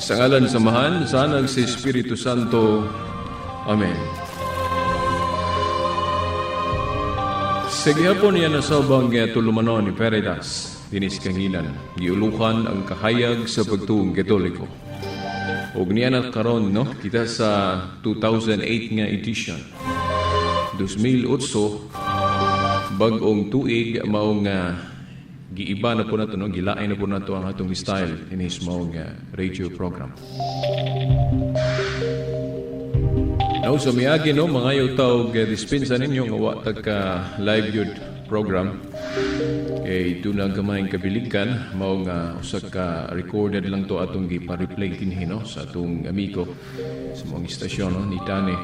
Sa ngalan sa Amahan, sa Anak, sa Espiritu Santo. Amen. Sa gihapon niya nasabang tulumanon ni Peridas, dinis kanginan, giulukan ang kahayag sa pagtuong Katoliko. Og niya na karon, no, kita sa 2008 nga edition. 2008, bag-ong tuig, mao nga giiba na po nato, no, gilain na po nato ang atong style in his mao nga radio program. Now, sa miagi, no, mga taog dispensa ninyo nga wa tag ka live yun program. Kay doon ang gamayng kabilikan, mao nga usa ka recorded lang to atong gipa-replay dinhi, no, sa atong amigo sa mga istasyon, no, ni Tani.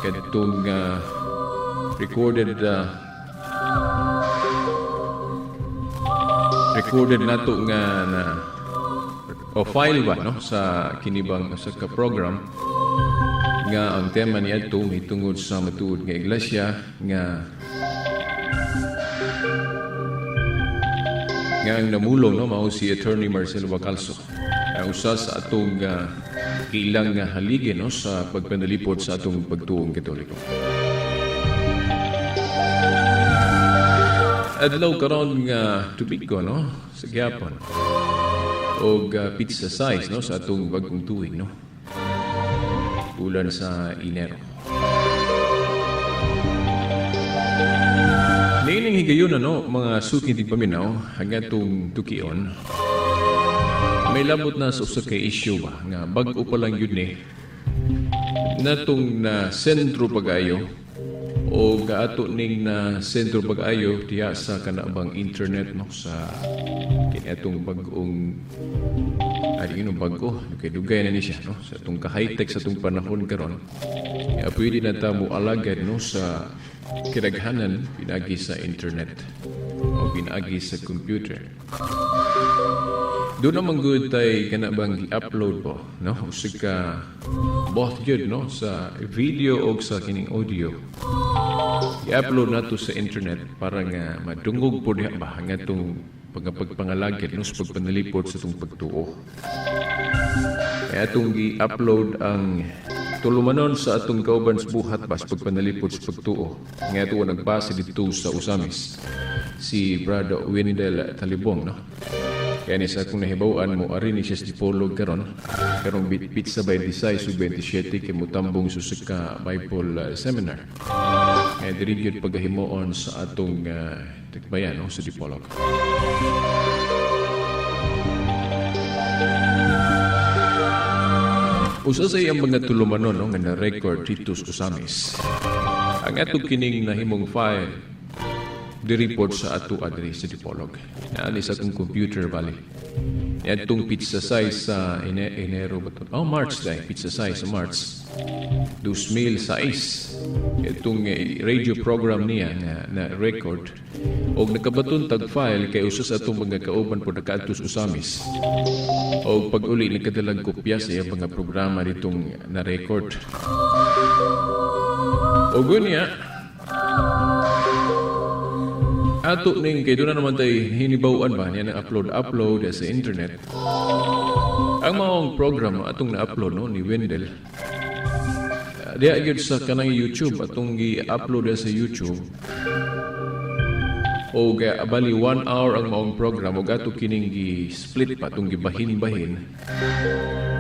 Kadtong recorded nato nga na o file ba, no, sa kinibang usa ka program nga ang tema niadto mahitungod sa matuod nga iglesia nga ang namulong, no, mao si Attorney Marcelo Bacalso, ang usa sa atong kilang nga haligi, no, sa pagpanalipod sa atong pagtuong Katoliko. Adlaw karon nga Domingo, no, sa gihapon og petsa 6, no, sa atong bagong tuig, no, bulan sa Enero. Niining higayon, no, mga suki tigpaminaw, hangatong tukion, may labot na sa usa ka issue ba nga bag-o pa lang yun ni natong na sentro pag-ayo o gaato ning na sentro pag-ayo diha sa kanabang internet, no, sa kini atong bag-ong ay ino bag-o kay dugay na ni siya, no, sa atong ka-high-tech sa atong panahon karon nga pwede na ta mo alagad, no, sa kidaghanan pinagi sa internet o pinagi sa computer. Doon naman good tay kanabang gi-upload po, no, usa ka both gyud, no, sa video og sa kining audio. I-upload nato sa internet para nga madungog po diha ba ang atong pagpagpangalagad, no, sa pagpanalipod sa atong pagtuo. Kaya atong gi-upload ang tulumanon sa atong kauban sa buhat ba sa pagpanalipod sa pagtuo. Nga ato nagbase dito sa Ozamiz, si Brother Wendell Talibong, no? Kaya ni sa akong nahibaw-an mo, ari ni siya sa Dipolog karon. Karong petsa 26 ug 27 kay mutambong sa usa ka Bible seminar. Kaya diri gyud paghimuon sa atong tikbayan, no, sa Dipolog. Usa sa iyang mga tulumanon, no, nga na-record dito sa Ozamiz. Ang ato kining nahimong file di-report sa ato adri sa Dipolog. Naani sa atong computer bali. Atong petsa 6 sa Enero ba to? Oh, March dai, petsa 6 sa March 2006. Itong radio program niya nga na record og nakabaton tag file kay usa sa atong mga kauban po nakaadto sa Ozamiz. Og pag-uli nagkadalag kopya sa iyang mga programa ditong na record. Og unya ato ning kay doon na naman tay hinibaw-an ba niya ng upload upload sa internet. Ang maong program, no, atong na-upload, no, ni Wendell. Diha gyud sa kanang YouTube atong gi-upload sa YouTube. O bali 1 hour ang maong program ug ato kining gi-split pa, atong gibahin-bahin.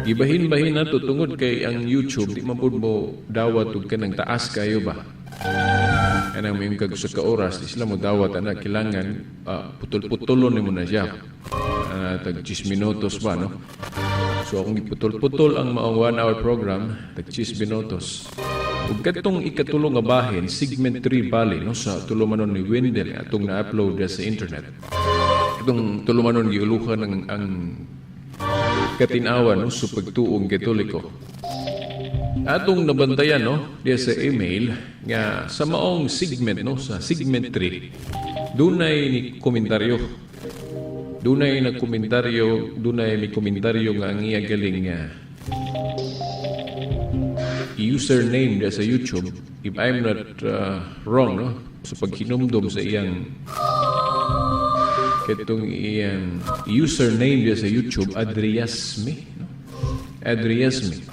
Gibahin-bahin nato tungod kay ang YouTube di man pud mo dawat og kanang taas kayo ba. Kanang may kag usa ka oras di sila mo dawat ana, kailangan putol-putulon nimo na siya. Tag 10 minutos ba, no? So akong giputol-putol ang maong 1 hour program, tag 10 minutos. Ug katong ikatulo nga bahin, segment 3 bali, no, sa tulumanon ni Wendell nga atong na-upload sa internet. Itong tulumanon giuluhan ang katinawan, no, sa pagtuong Katoliko. Atong nabantayan, no, diya sa email nga sa maong segment, no, sa segment 3, dunay ni komentaryo. Dunay na komentaryo, dunay mi komentaryo nga ang iya galing nga username diya sa YouTube, if I'm not wrong, no, sa paghinumdom sa iyang ketong iyang username diya sa YouTube, Adriasme, no? Adriasme.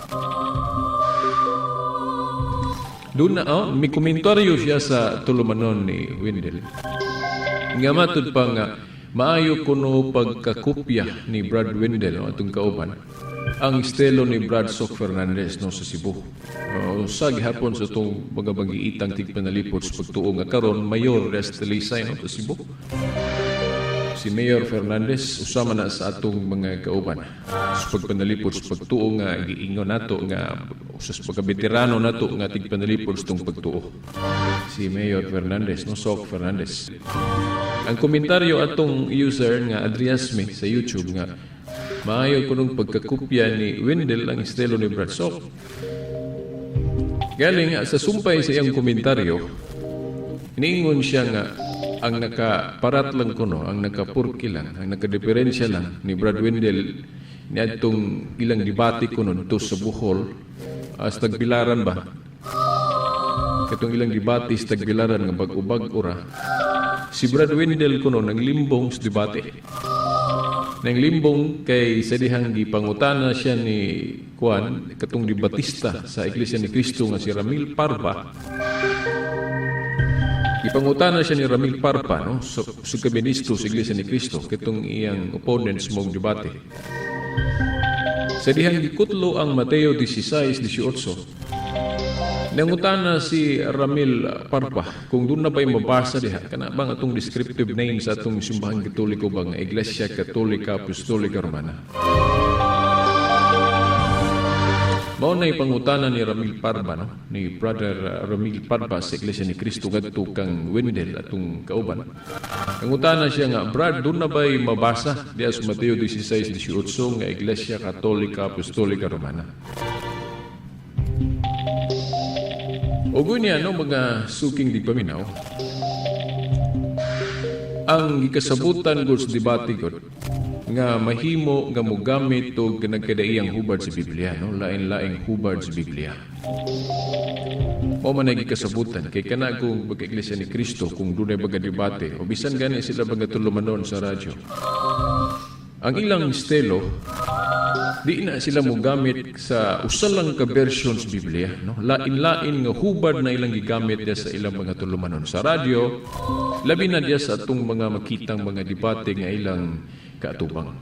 Doon na, oh, may komentaryo siya sa tulumanon ni Wendell. Nga matud pa nga, maayo kuno pagkakopya ni Brad Wendell, no, atong kauban, ang estilo ni Brad Sok Fernandez, no, sa Cebu. Sa gihapon sa itong mga bagiitang tigpanalipod sa pagtuo nga karon mayor sa Talisay, no, sa Cebu. Si Mayor Fernandez usama na sa atong mga kauban sa pagpanalipod sa pagtuo nga giingon nato nga usas pagkabeterano nato nga tigpanalipod sa itong pagtuo. Si Mayor Fernandez, no, Sok Fernandez. Ang komentaryo atong user nga Adriasme sa YouTube nga maayo kunong pagkakopya ni Wendell ang estilo ni Brad Sok. Galing sa sumpay sa iyang komentaryo, iniingon siya nga ang nakaparat lang kuno, ang nakapurki lang, ang nakadiferensya lang ni Brad Wendell niadtong ilang debate kuno dito sa Bohol, as tagbilaran ba? Katong ilang debate sa tagbilaran nga bag-ubag ora. Si Brad Wendell kuno naglimbong sa debate. Naglimbong kay sa dihang gipangutana siya ni Juan katong debatista sa Iglesia ni Cristo nga si Ramil Parpa. Gipangutana siya ni Ramil Parpa, no, sa so, ministro sa Iglesia ni Cristo katong iyang opponents mong debate. Sa dihang gikutlo ang Mateo 16:18. Nangutana si Ramil Parpa kung doon na ba'y mabasa diha kana bang atong descriptive name sa atong simbahang Katoliko ba nga Iglesia Katolika Apostolika Romana. Mao na ipangutana ni Ramil Parba, no, ni Brother Ramil Parba sa Iglesia ni Cristo ngadto kang Wendell atong kauban. Nangutana siya nga, Brad, doon na ba'y mabasa diha sa Mateo 16:18 nga Iglesia Katolika Apostolika Romana? Ugoy niya, no, mga suking digpaminaw, ang gikasabutan gud sa debate gud nga mahimo nga mogamit og nagkadaiyang hubad sa Biblia, no, lain-laing hubad sa Biblia. Mao man ay gikasabutan kay kana kung baga Iglesia ni Cristo kung dunay baga debate o bisan gani sila baga tulumanon sa radyo. Ang ilang estilo di na sila mogamit sa usa lang ka version sa Biblia, no? Lain-lain nga hubad na ilang gigamit diya sa ilang mga tulumanon sa radyo, labi na diya sa atong mga makitang mga debate nga ilang kaatubang.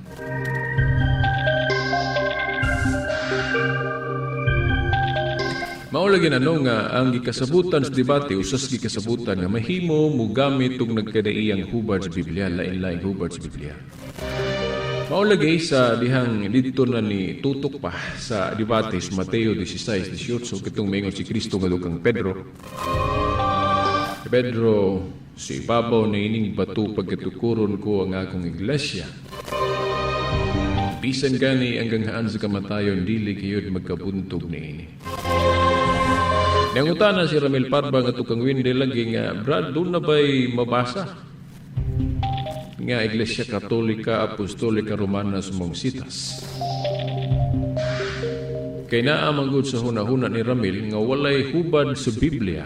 Mao lagi na, no, nga ang gikasabutan sa debate usas gikasabutan nga mahimo mogamit og nagkadaiyang hubad sa Biblia, lain-laing hubad sa Biblia. Mao lagi sa dihang didto na ni tutok pa sa debate sa Mateo 16:18 kitong maingon si Kristo ngadto kang Pedro. Pedro, sa ibabaw na ining bato pagkatukuron ko ang akong iglesia. Bisan gani ang ganghaan sa kamatayon, dili kayod magkabuntog niini. Nangutana si Ramil Parba nga tukang Wendell lagi nga, Brad, doon na ba'y mabasa nga Iglesia Katolika Apostolika Romana sa mong sitas? Kay naa man gud sa hunahuna ni Ramil nga walay hubad sa Biblia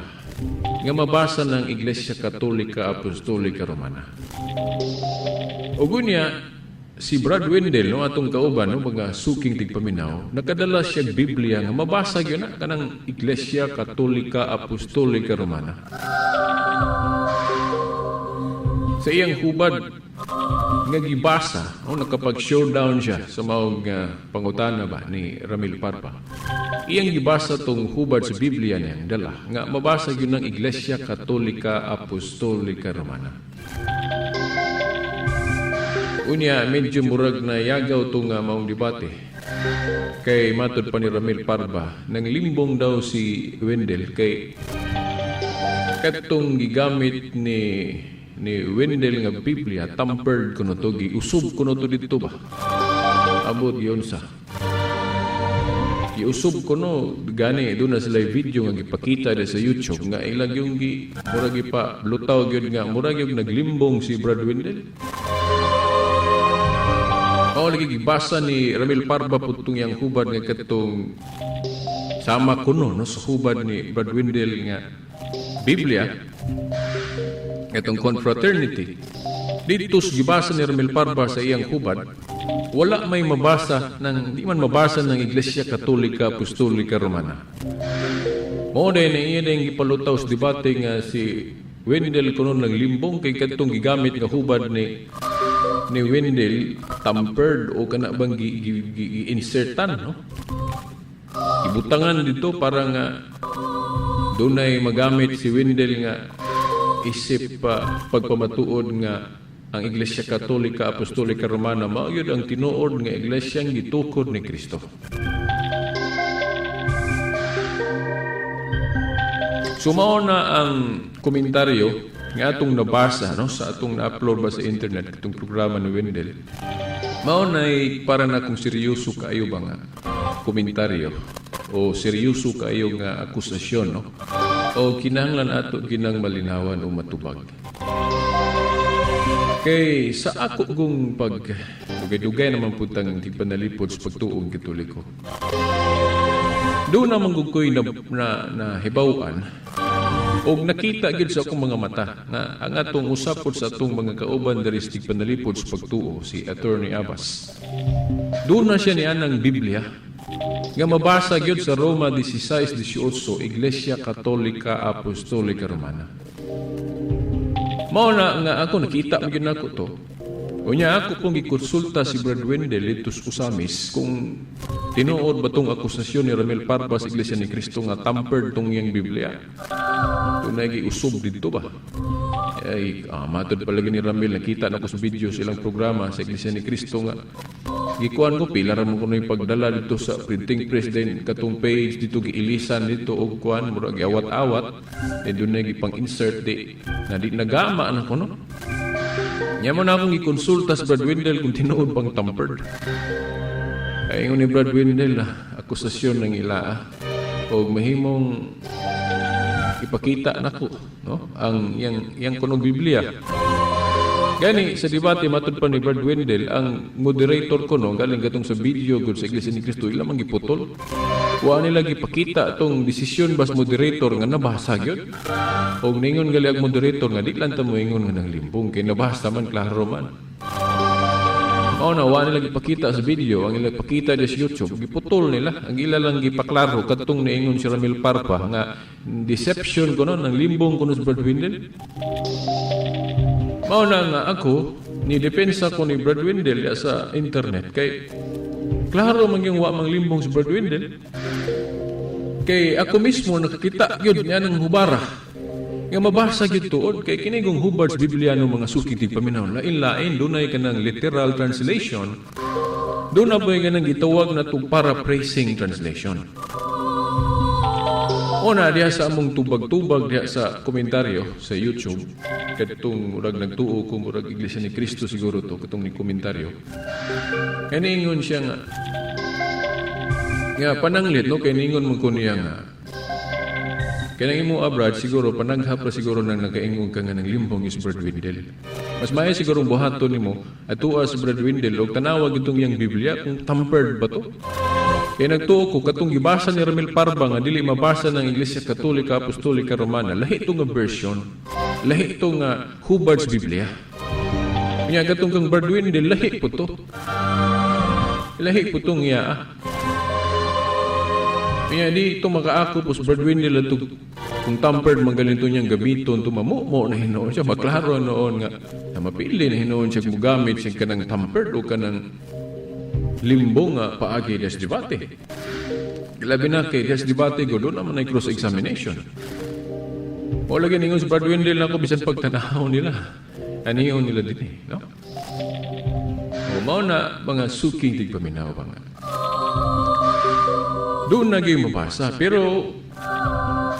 nga mabasa ng Iglesia Katolika Apostolika Romana. Ug unya si Brad Wendell, no, atong kauban, no, mga suking tigpaminaw, nakadala siya Biblia nga mabasa gyud na kanang Iglesia Katolika Apostolika Romana. Sa iyang hubad Nga gibasa, o nakapag-showdown siya sa maong pangutana ba ni Ramil Parpa. Iyang gibasa tong hubad sa Biblia niyang dala nga mabasa gyud ng Iglesia Katolika Apostolika Romana. Unya medyo murag na yagaw tong maong debate. Kay matod pa ni Ramil Parba, nang limbong daw si Wendell kay katong gigamit ni Wendell nga Biblia tampered kuno to, giusub kuno to didto ba. Abot giunsa. Giusub kuno gani doon na sila video nga gipakita sa YouTube nga ilang yung gi murag gipa lutaw gyud nga murag yung naglimbong si Brad Wendell. Mao lagi gibasa ni Ramil Parba putong yang hubad nga katong sama kuno no sa hubad ni Brad Wendell nga Biblia itong confraternity. Dito sa gibasa ni Ramil Parba sa iyang hubad, wala may mabasa ng di man mabasa ng Iglesia Katolika Apostolika Romana. Mao din na iya din gipalutaw sa debate nga si Wendell kuno ng limbong kay kadtong gigamit nga hubad ni Wendell tampered o kana bang gi-insertan no? Ibutangan dito para nga dunay magamit si Wendell nga isip pagpamatuod nga ang Iglesia Katolika Apostolika Romana mao gyud ang tinuod nga iglesyang gitukod ni Kristo. So mao na ang komentaryo nga atong nabasa no sa atong na-upload ba sa internet katong programa ni Wendell. Mao nay para na kung seryoso kaayo ba nga komentaryo o seryoso kaayo nga akusasyon no o kinahanglan ato ginang malinawan o matubag. Kay sa ako kong pag dugay-dugay naman putang di panalipod sa pagtuong Katoliko. Doon naman ko'y na hibaw-an og nakita gyud sa akong mga mata nga ang atong usapod sa atong mga kauban diri sa tigpanalipod sa pagtuo si Attorney Abbas. Doon na siya ni anang Biblia nga mabasa gyud sa Roma 16:18, Iglesia Katolika Apostolika Romana. Mao na nga ako nakita gyud nako to. Unya ako pong gikonsulta si Brad Wendell dito sa Usamis kung tinuod ba tong akusasyon ni Ramil Parba sa Iglesia ni Cristo nga tampered tong iyang Biblia. Dunay giusub didto ba? Ay, matod palagi ni Ramil, nakita nako sa video sa ilang programa sa Iglesia ni Cristo nga gikuan ko pila ra man kuno pagdala dito sa printing press din katong page dito giilisan dito og kuan murag giawat-awat then dunay gipang-insert di na di nagama na kuno. Nya mo na akong gikonsulta sa Brad Wendell kung tinuod bang tampered. Ay ingon ni Brad Wendell, akusasyon ng ila og mahimong ipakita nako no ang yang kunog Biblia. Gani sa debate matud pa ni Brad Wendell ang moderator ko no galing gatong sa video gud sa Iglesia ni Cristo ila man giputol. Wa nila gipakita tong desisyon bas moderator nga nabasa gyud. Og ningon gali ang moderator nga di lang ta moingon nga nanglimbong kay nabasa man klaro man. Mao na wa nila gipakita sa video, ang ila pakita sa YouTube giputol nila, ang ila lang gipaklaro kadtong niingon si Ramil Parpa nga deception kuno nang limbong kuno sa Brad Wendell. Mao na nga ako ni depensa ko ni Brad Wendell ya sa internet kay klaro man yung wa mang limbong si Brad Wendell. Kay ako mismo nakakita gyud niya ng hubara nga mabasa gyud tuod kay kini kong hubad sa Biblia ng mga suki tigpaminaw lain-lain dunay kanang literal translation, doon na ba kanang gitawag na tong paraphrasing translation. Una diha sa among tubag-tubag diha sa komentaryo sa YouTube kadtong murag nagtuo ko murag Iglesia ni Cristo siguro to katong ni komentaryo. Kay niingon siya nga pananglit no kay niingon man ko niya nga kanang imo abrad siguro panaghap ra siguro nang nakaingon ka nga nang limbong is Brad Wendell. Mas maayo siguro buhaton nimo atua si Brad Wendell og tanawa gitong iyang Biblia kung tampered ba to. Kaya nagtuo ko katong gibasa ni Ramil Parba nga dili mabasa ng Iglesia Katolika Apostolika Romana, lahi to nga version, lahi to nga hubad sa Biblia. Nya katong kang Brad Wendell lahi po to. Lahi po tong iya. Nya di to makaako po sa Brad Wendell atong Kung tampered man ganito niyang gamiton to, mamumo na hinuon siya, maklaro noon nga na mapili na hinuon siya mugamit siya kanang tampered o kanang limbo nga paagi des debate. Labi na kay des debate go doon naman ay cross-examination. O lagi ningon si Brad Wendell nako, bisan pagtanaw nila. Aniyon nila din eh, no? O mao na, mga suking tigpaminaw ba nga. Doon na gyud mabasa, pero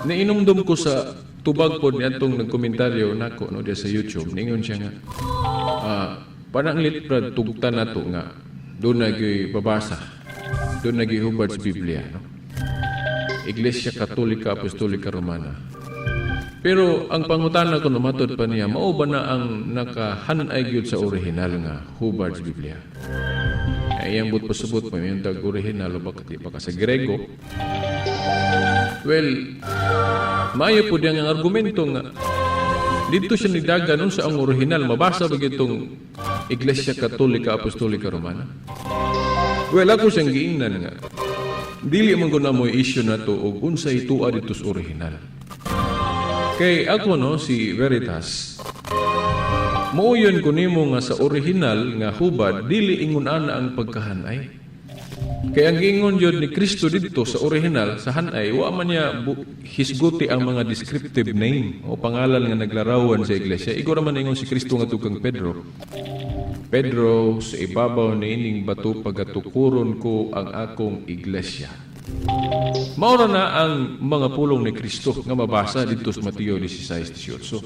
nainumdum ko sa tubag pod niadtong nagkomentaryo nako, no, diya sa YouTube. Ningon siya nga pananglit, Brad, tugtan nato nga doon na gyud babasa, doon na gyud hubad sa Biblia, no, Iglesia Katolika Apostolika Romana. Pero ang pangutana ko, no, matod pa niya, mao ba na ang nakahanay gyud sa original nga hubad sa Biblia? Ay, iyang but pasabot pa yung tag original o baka di pa ka sa Grego. Well, maayo po ang argumento nga dito siya nidaga nun sa ang original, mabasa ba itong Iglesia Katolika Apostolika Romana? Well, ako siyang giingnan nga dili man ko na mo issue na to og unsay tuwa dito sa original. Kay ako, no, si Veritas, Muuyon ko nimo nga sa original nga hubad dili ingon ana ang pagkahanay. Kay ang giingon jud ni Kristo didto sa original sa hanay, wa man niya hisguti ang mga descriptive name o pangalan nga naglarawan sa iglesia. Igo ra man ingon si Kristo nga kang Pedro. "Pedro, sa ibabaw niining bato pagatukuron ko ang akong iglesia." Mao ra na ang mga pulong ni Kristo nga mabasa didto sa Mateo 16:18.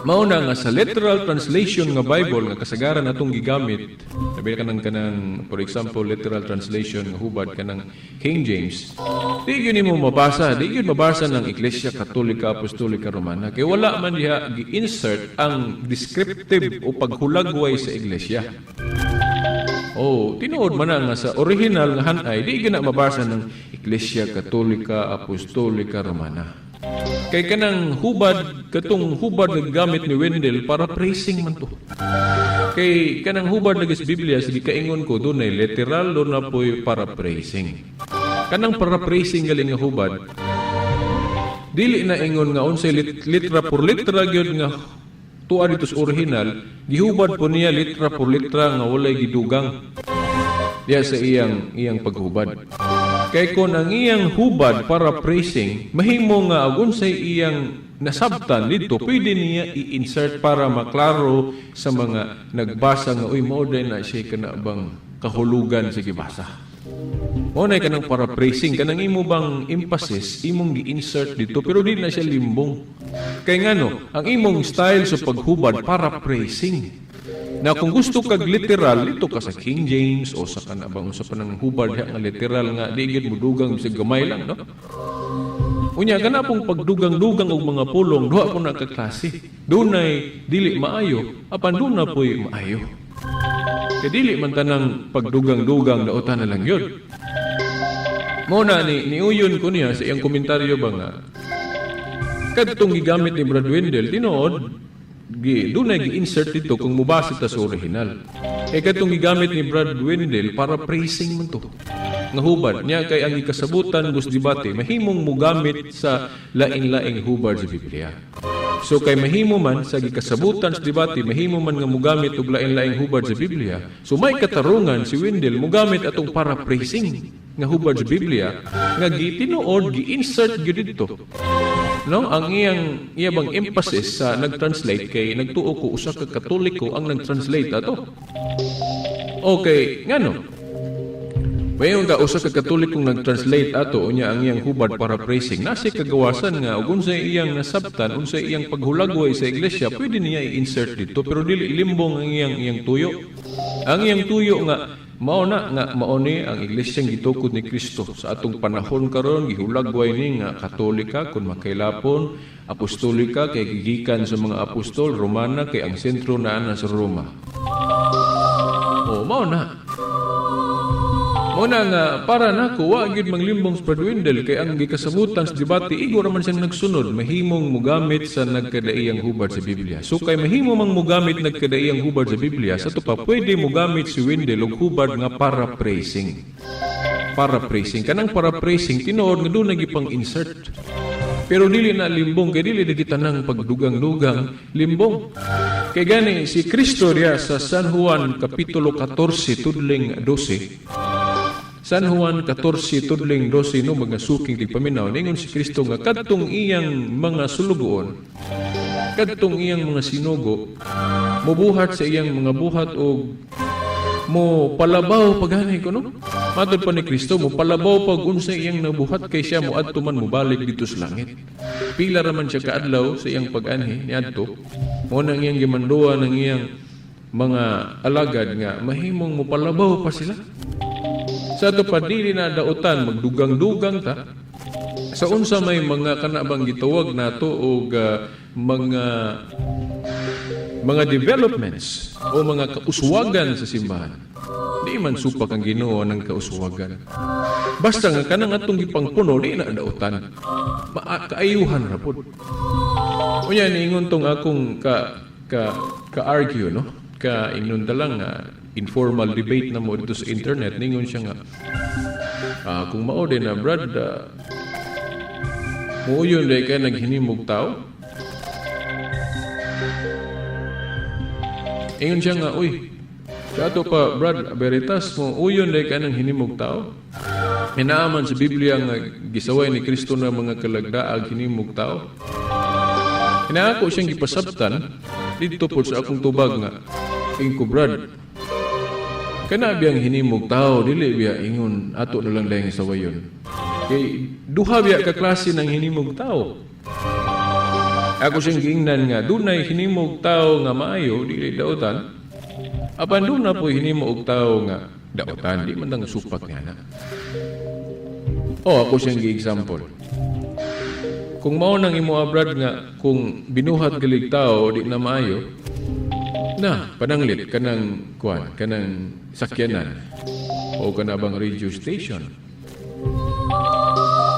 Mao na nga sa literal translation nga Bible nga kasagaran atong gigamit, labi kanang for example, literal translation nga hubad kanang King James, di gyud nimo mabasa, di gyud mabasa ng Iglesia Katolika Apostolika Romana kay wala man diha gi-insert ang descriptive o paghulagway sa iglesia. Oh, tinuod man na nga sa original nga hanay di gyud na mabasa ng Iglesia Katolika Apostolika Romana. Kay kanang hubad, katong hubad nga gamit ni Wendell, paraphrasing man to. Kay kanang hubad lagi sa Biblia, sige kaingon ko, dunay literal, doon na po'y paraphrasing. Kanang paraphrasing galing nga hubad, dili na ingon nga unsay litra por litra gyud nga tuwa dito sa original, gihubad po niya litra por litra nga walay gidugang diya sa iyang paghubad. Kay kon ang iyang hubad paraphrasing, mahimo nga og unsay iyang nasabtan dito, pwede niya i-insert para maklaro sa mga nagbasa nga, "Uy, mao day na siya kana bang kahulugan sa gibasa." Mao na kanang paraphrasing, kanang imo bang emphasis imong gi-insert dito, pero di na siya limbong. Kay ngano, ang imong style sa paghubad, paraphrasing. Na kung gusto kag literal, dito ka sa King James o sa kana bang usa pa nang hubad nga literal nga di gyud mudugang bisag gamay lang, no? Unya kana pong pagdugang-dugang og mga pulong, duha po na ka klase. Dunay dili maayo, apan duna po'y maayo. Kay dili man tanang pagdugang-dugang daotan na lang yun. Mao na ni niuyon ko niya sa iyang komentaryo ba nga kadtong gigamit ni Brad Wendell, tinuod gi dunay gi-insert dito kung mubasa ta sa original. Eh kadtong gigamit ni Brad Wendell, paraphrasing man to nga hubad niya, kay ang gikasabutan bus debate, mahimong mugamit sa lain-laing hubad sa Biblia. So kay mahimo man sa gikasabutan sa debate, mahimo man nga mugamit og lain-laing hubad sa Biblia. So may katarungan si Wendell mugamit atong paraphrasing nga hubad sa Biblia nga gitinuod gi-insert gyud didto. No, ang iyang iya bang emphasis sa nag-translate, kay nagtuo ko usa ka Katoliko ang nag-translate ato. Okay, ngano? Mayon ka usa ka Katolikong nag-translate ato, unya ang iyang hubad paraphrasing. Nasi kagawasan nga ug unsay iyang nasabtan, unsay iyang paghulagway sa iglesia, pwede niya i-insert dito, pero dili limbong ang iyang tuyo. Ang iyang tuyo nga mao na nga mao ni ang iglesyang gitukod ni Kristo sa atong panahon karon, gihulagway ni nga Katolika kung makailapon, Apostolika kay gigikan sa mga apostol, Romana kay ang sentro naa na sa Roma. Oh, mao na. Mao na nga para nako wa gyud manglimbong sa Brad Wendell kay ang gikasabutan sa debate, igo ra man siyang nagsunod, mahimong mugamit sa nagkadaiyang hubad sa Biblia. So kay mahimo mang mugamit nagkadaiyang hubad sa Biblia, sa to pa pwede mugamit si Wendell og hubad nga paraphrasing. Paraphrasing, kanang paraphrasing, tinuod nga dunay gipang insert. Pero dili na limbong kay dili di kita nang pagdugang-dugang limbong. Kay gani si Kristo diya sa San Juan kapitulo 14 tudling 12. San Juan 14 tudling 12, no, mga suking tigpaminaw, ningon si Kristo nga kadtong iyang mga sulugoon, kadtong iyang mga sinugo, mubuhat sa iyang mga buhat og mo palabaw pagani ko, no? Matod pa ni Kristo, mo palabaw pag unsa iyang nabuhat kay siya moadto man, mobalik dito sa langit. Pila ra man siya kaadlaw sa iyang pag-anhi niadto. Mo nang iyang gimanduan ng iyang mga alagad nga mahimong mopalabaw pa sila. Sa ato pa, dili na dautan magdugang-dugang ta sa unsa may mga kanabang gitawag nato og mga developments o mga kauswagan sa simbahan. Di man supak ang Ginoo ng kauswagan. Basta nga kanang atong gipangpuno di na dautan. Kaayuhan ra pod. Unya niingon tong akong ka ka ka-argue, no? Ka ingnon ta lang nga informal debate na mo dito sa internet, ningon siya nga kung mao din na, Brad, muuyon day ka naghinimog tao. Ingon siya nga, uy, sa ato pa, Brad Veritas, mo uyon day ka nang hinimog tao. Inaaman sa Biblia nga gisaway ni Kristo na mga kalagdaag hinimog tao. Inaako siyang gipasabtan dito po sa akong tubag nga, ingko, Brad, kana biyang hinimog tao, dili biya ingon ato na lang dahil sawayon. Kay duha biya ka klase ng hinimog tao. Ako siyang giingnan nga dunay hinimog tao nga maayo, dili dautan. Apan doon na po hinimo og tao nga dautan, di man dang supak nga na. O ako siyang gi-example. Kung mao nang imo, Brad, nga kung binuhat galig tao di na maayo, na pananglit kanang kuan, kanang sakyanan o kanabang radio station.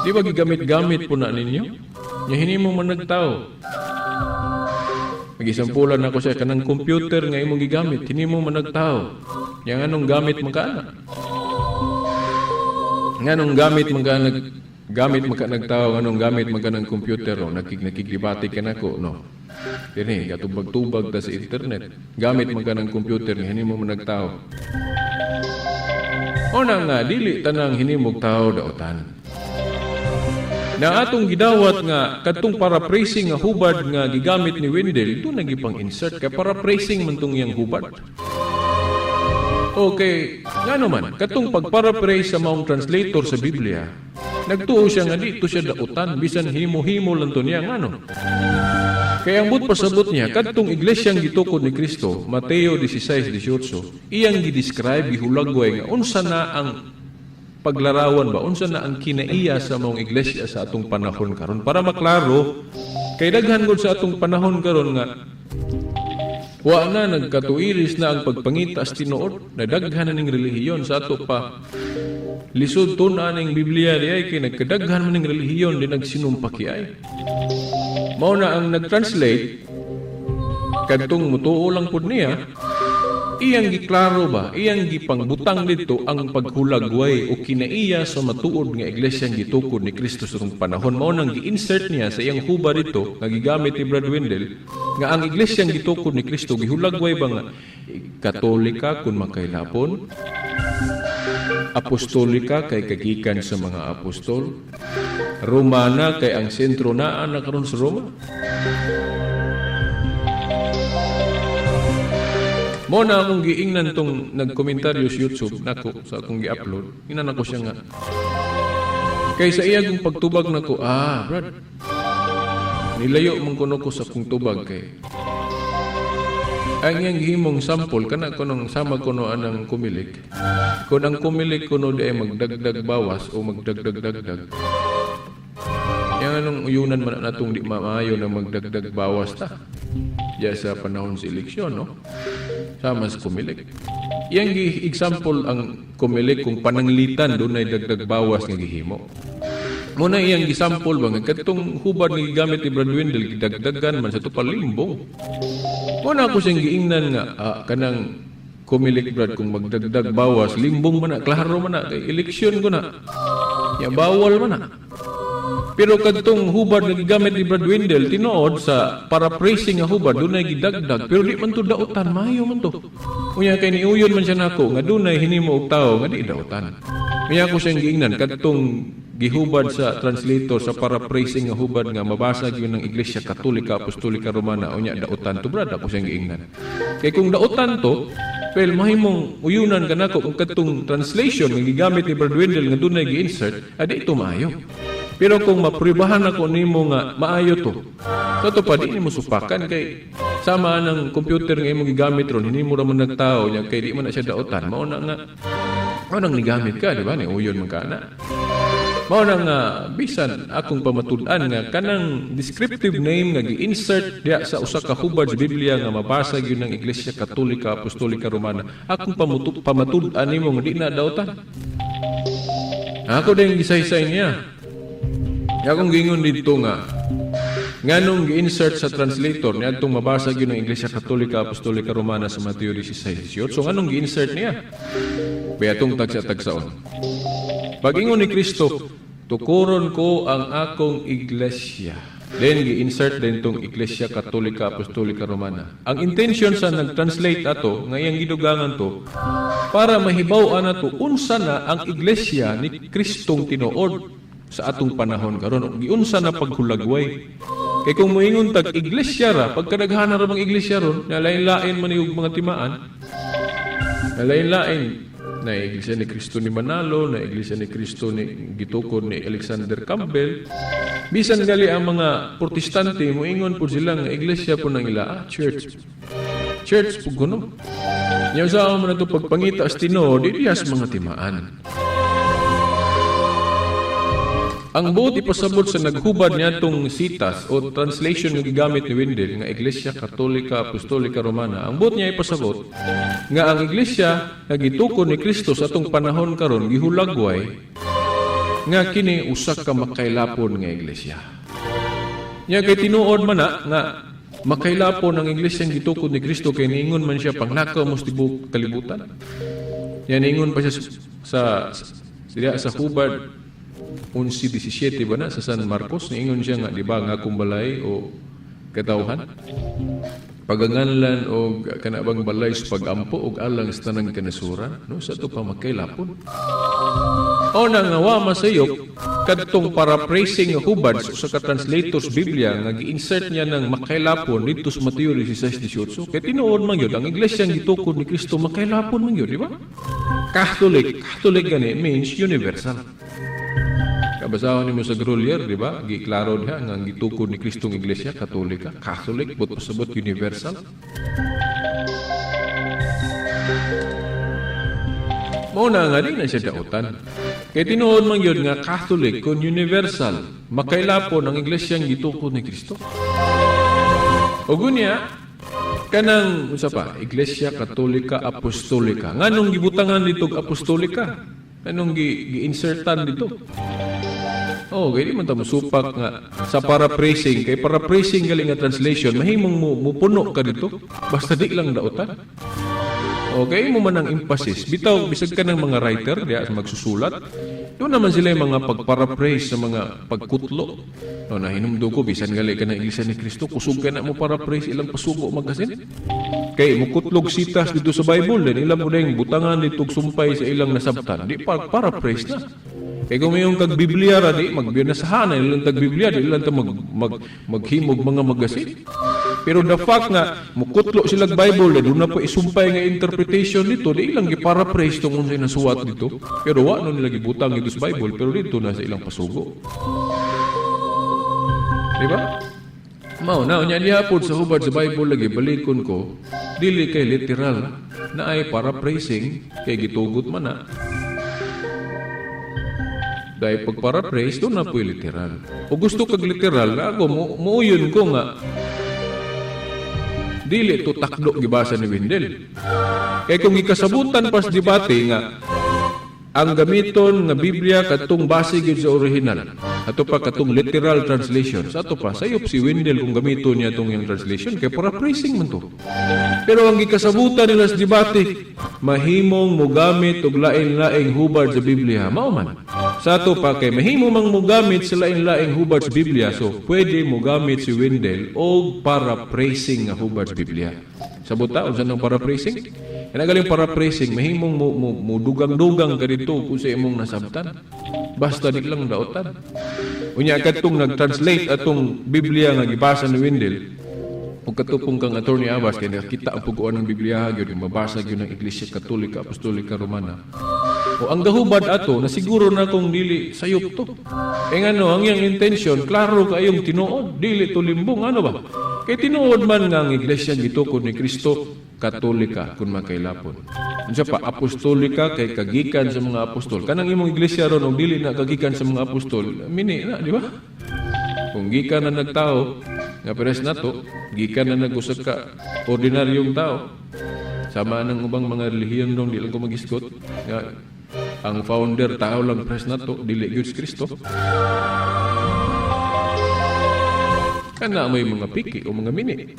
Di ba gigamit-gamit po na ninyo? Nya hinimo man nagtao. Nagisampulan ako sa kanang computer nga imong gigamit, hinimo man nagtao. Nya nganong gamit man ka na? Nganong gamit man ka nag gamit man ka nagtao, nganong gamit man ka ng computer, no? Nakikdebate ka nako, no? Dini gatubag-tubag ta sa internet. Gamit man ka ng computer nga hinimo man nagtao. O na nga dili tanang hinimog tao daotan. Na atong gidawat nga kadtong paraphrasing nga hubad nga gigamit ni Wendell, doon nagipang insert kay paraphrasing man tong iyang hubad. Okay, ngano man kadtong pagparaphrase sa maong translator sa Biblia, nagtuo siya nga dito siya dautan bisan himo-himo lang to niya, ngano. Kaya ang but pasabot niya kadtong iglesyang gitukod ni Kristo, Mateo 16:18, iyang gi-describe, gihulagway nga unsa na ang paglarawan ba, unsa na ang kinaiya sa maong iglesia sa atong panahon karon para maklaro kay daghan gud sa atong panahon karon nga wa na nagkatuiris na ang pagpangita sa tinuod, na daghan na ning relihiyon. Sa ato pa lisod tun-an ning Biblia di ay kay nagkadaghan man ning relihiyon di nagsinumpaki ay. Mao na ang nag-translate kadtong mutuo lang pud niya, iyang giklaro ba, iyang gipangbutang dito ang paghulagway o kinaiya sa matuod nga iglesia gitukod ni Kristo sa itong panahon. Mao nang gi-insert niya sa iyang huba dito nga gigamit ni Brad Wendell nga ang iglesia gitukod ni Kristo gihulagway ba nga Katolika kung makailapon, Apostolika kay kagikan sa mga apostol, Romana kay ang sentro naa na karon sa Roma. Mo na akong giingnan tong nagkomentaryo sa YouTube nako sa akong gi-upload. Ingnan ako siya nga kay sa iya kong pagtubag nako, Brad, nilayo man kuno ko sa akong tubag kay ang iyang gihimong sample kana kunong sama kuno anang kumilik. Kun ang kumilik kuno di ay magdagdag bawas o magdagdag-dagdag. Yang anong uyunan man natong di maayo na magdagdag bawas ta. Diya sa panahon sa eleksyon, no? Sama sa kumilik. Iyang example ang kumilik kung pananglitan doon ay dagdag bawas nga gihimo. Muna iyang gisample ba nga kadtong hubad nga gigamit ni Brad Wendell gidagdagan man sa tupalimbong. Muna ako siyang giingnan nga kanang kumilik, Brad, kung magdagdag bawas limbong man na, klaro man na kay eleksyon ko na. Ya bawal man na. Pero kadtong hubad nga gigamit ni Brad Wendell, tinuod sa paraphrasing nga hubad dunay gidagdag, pero di man to dautan, maayo man to. Unya kay niuyon man siya nako nga dunay hinimo og tawo nga di dautan. Unya ako siyang giingnan kadtong gihubad sa translator sa paraphrasing nga hubad nga mabasa gyud ng Iglesia Katolika Apostolika Romana, unya dautan to, Brad, ako siyang giingnan. Kay kung dautan to, well, mahimong uyunan ka nako kung kadtong translation nga gigamit ni Brad Wendell nga dunay gi-insert, adi ito maayo. Pero kung mapribahan ako nimo nga maayo to, so to pa di nimo supakan kay sama ng computer nga imong gigamit ron, hindi mo ra man nagtao nya kay di man na siya dautan. Mao na nga mao nang nigamit ka, di ba? Ni uyon man ka na. Mao na nga bisan akong pamatud-an nga kanang descriptive name nga gi-insert diya sa usa ka hubad sa Biblia nga mabasa gyud ng Iglesia Katolika Apostolika Romana, akong pamatud-an nimo nga di na dautan. Ako din gisaysay niya. Akong giingon dito nga nganong gi-insert sa translator niya atong mabasa gyud ng Iglesia Katolika Apostolika Romana sa Mateo 16:18. Nganong gi-insert niya? Kaya atong tagsa-tagsaon. Pag-ingon ni Kristo, "Tukuron ko ang akong iglesia." Then gi-insert din tong Iglesia Katolika Apostolika Romana. Ang intention sa nag-translate ato, nga iyang gidugangan to, para mahibaw-an nato unsa na ang iglesia ni Kristong tinuod sa atong panahon karon, giunsa na paghulagway. Kay kung moingon tag iglesia ra, pagkadaghanan ra mga iglesia ron, na lain-lain man yung mga timaan, na lain-lain na Iglesia ni Cristo ni Manalo, na Iglesia ni Cristo ni gitukod ni Alexander Campbell. Bisan gali ang mga Protestante, moingon po sila nga iglesia po ng ila, church. Church po kuno. Nya sa mo na ito pagpangita sa tinuod, di diya sa mga timaan. Ang buot ipasabot sa naghubad niya itong sitas o translation nga gigamit ni Wendell nga Iglesia Katolika Apostolika Romana, ang buot niya ipasabot nga ang iglesia nga gitukod ni Kristo sa atong panahon karon gihulagway nga kini usa ka makailapon nga iglesia. Nya kay tinuod man na nga makailapon ang iglesia nga gitukod ni Kristo kay niingon man siya panglakaw mo sa tibuok kalibutan. Nya niingon pa siya sa hubad 11:17 ba na sa San Marcos, niingon siya nga di ba nga akong balay o katawhan paganganlan og kanabang balay sa pagampo og alang sa tanang kanasuran, no, sa to pa makailapon. O na nga wa masayop kadtong paraphrasing nga hubad sa usa ka translators Biblia nga gi-insert niya ng makailapon didto sa Mateo 16:18, kay tinuod man gyud ang iglesia nga gitukod ni Kristo makailapon man gyud, di ba? Catholic, Catholic gani means universal. Kabasahon nimo sa Grolier, di ba? Giklaro diha nga ang gitukod ni Kristong Iglesia Katolika, Catholic, but pasabot universal. Mao na nga di na siya dautan. Kay tinuod man gyud nga Catholic kun universal, makailapon ang iglesia nga gitukod ni Kristo. Ug unya kanang unsa pa, Iglesia Katolika Apostolika. Nganong gibutangan dito og apostolika? Anong gi-insertan dito? Oh, kay di man ta mosupak nga sa paraphrasing, kay paraphrasing gali nga translation, mahimong mupuno ka dito, basta di lang dautan. Okay, mo man ang emphasis. Bitaw, bisag ka ng mga writer, diya magsusulat, doon naman sila yung mga pagparaphrase sa mga pagkutlo. No, nahinumdo ko, bisan gali ka ng Iglesia ni Cristo, kusog ka na mo paraphrase ilang pasugo magasin. Kay mukutlog sitas dito sa Bible, din ilang mo ding butangan dito sumpay sa ilang nasabtan. Di pa paraphrase na. Kay kung mayong kag Biblia ra di magbinasahan ilang tag Biblia di ilang ta maghimog mga magasin. Pero the fact nga mukutlo sila Bible, doon na po isumpay nga interpretation dito, di ilang giparaphrase tungkol sa nasuwat dito. Pero wa no nila gibutang dito sa Bible, pero dito na sa ilang pasugo. Di ba? Mao na unya diha pod sa hubad sa Bible lagi balikon ko, dili kay literal na ay paraphrasing kay gitugot man na. Dahil pag paraphrase, doon na po'y literal. O gusto kag literal, na ako, muuyon ko nga, dili to takdo gibasa ni Wendell. Kaya kung ikasabutan pas debate nga, Ang gamiton nga Biblia katong base gyud sa original. Ato pa katong literal translation. Sa ato pa sayop si Wendell kung gamiton niya tong iyang translation kay paraphrasing man to. Pero ang gikasabutan nila sa debate, mahimong mogamit og lain-laing hubad sa Biblia. Mao man. Sa ato pa kay mahimo mang mogamit sa lain-laing hubad sa Biblia, so pwede mogamit si Wendell og paraphrasing nga hubad sa Biblia. Sabot ta unsa nang paraphrasing? Kana galing paraphrasing, mahimong mo dugang-dugang ka dito kung sa imong nasabtan. Basta di lang daotan. Unya kadtong nag-translate atong Biblia nga gibasa ni Wendell, ug katupong kang Attorney Abbas kay nakita ang puguan ng Biblia gyud, mabasa gyud ng Iglesia Katolika Apostolika Romana. O ang gahubad ato na siguro na kung dili sayop to. E ngano ang iyang intention klaro kayong tinuod, dili to limbong, ano ba? Kay tinuod man nga ang iglesia gitukod ni Kristo Katolika kung makailapon. Unsa pa apostolika kay kagikan sa mga apostol. Kanang imong iglesia ron og dili na kagikan sa mga apostol, mini na, di ba? Kung gikan na nagtao nga peres nato, gikan na nag-usa ka ordinaryong tao. Sama ng ubang mga relihiyon dong di lang ko magisgot nga ang founder tao lang peres nato, dili gyud si Kristo. Kana may mga piki o mga mini.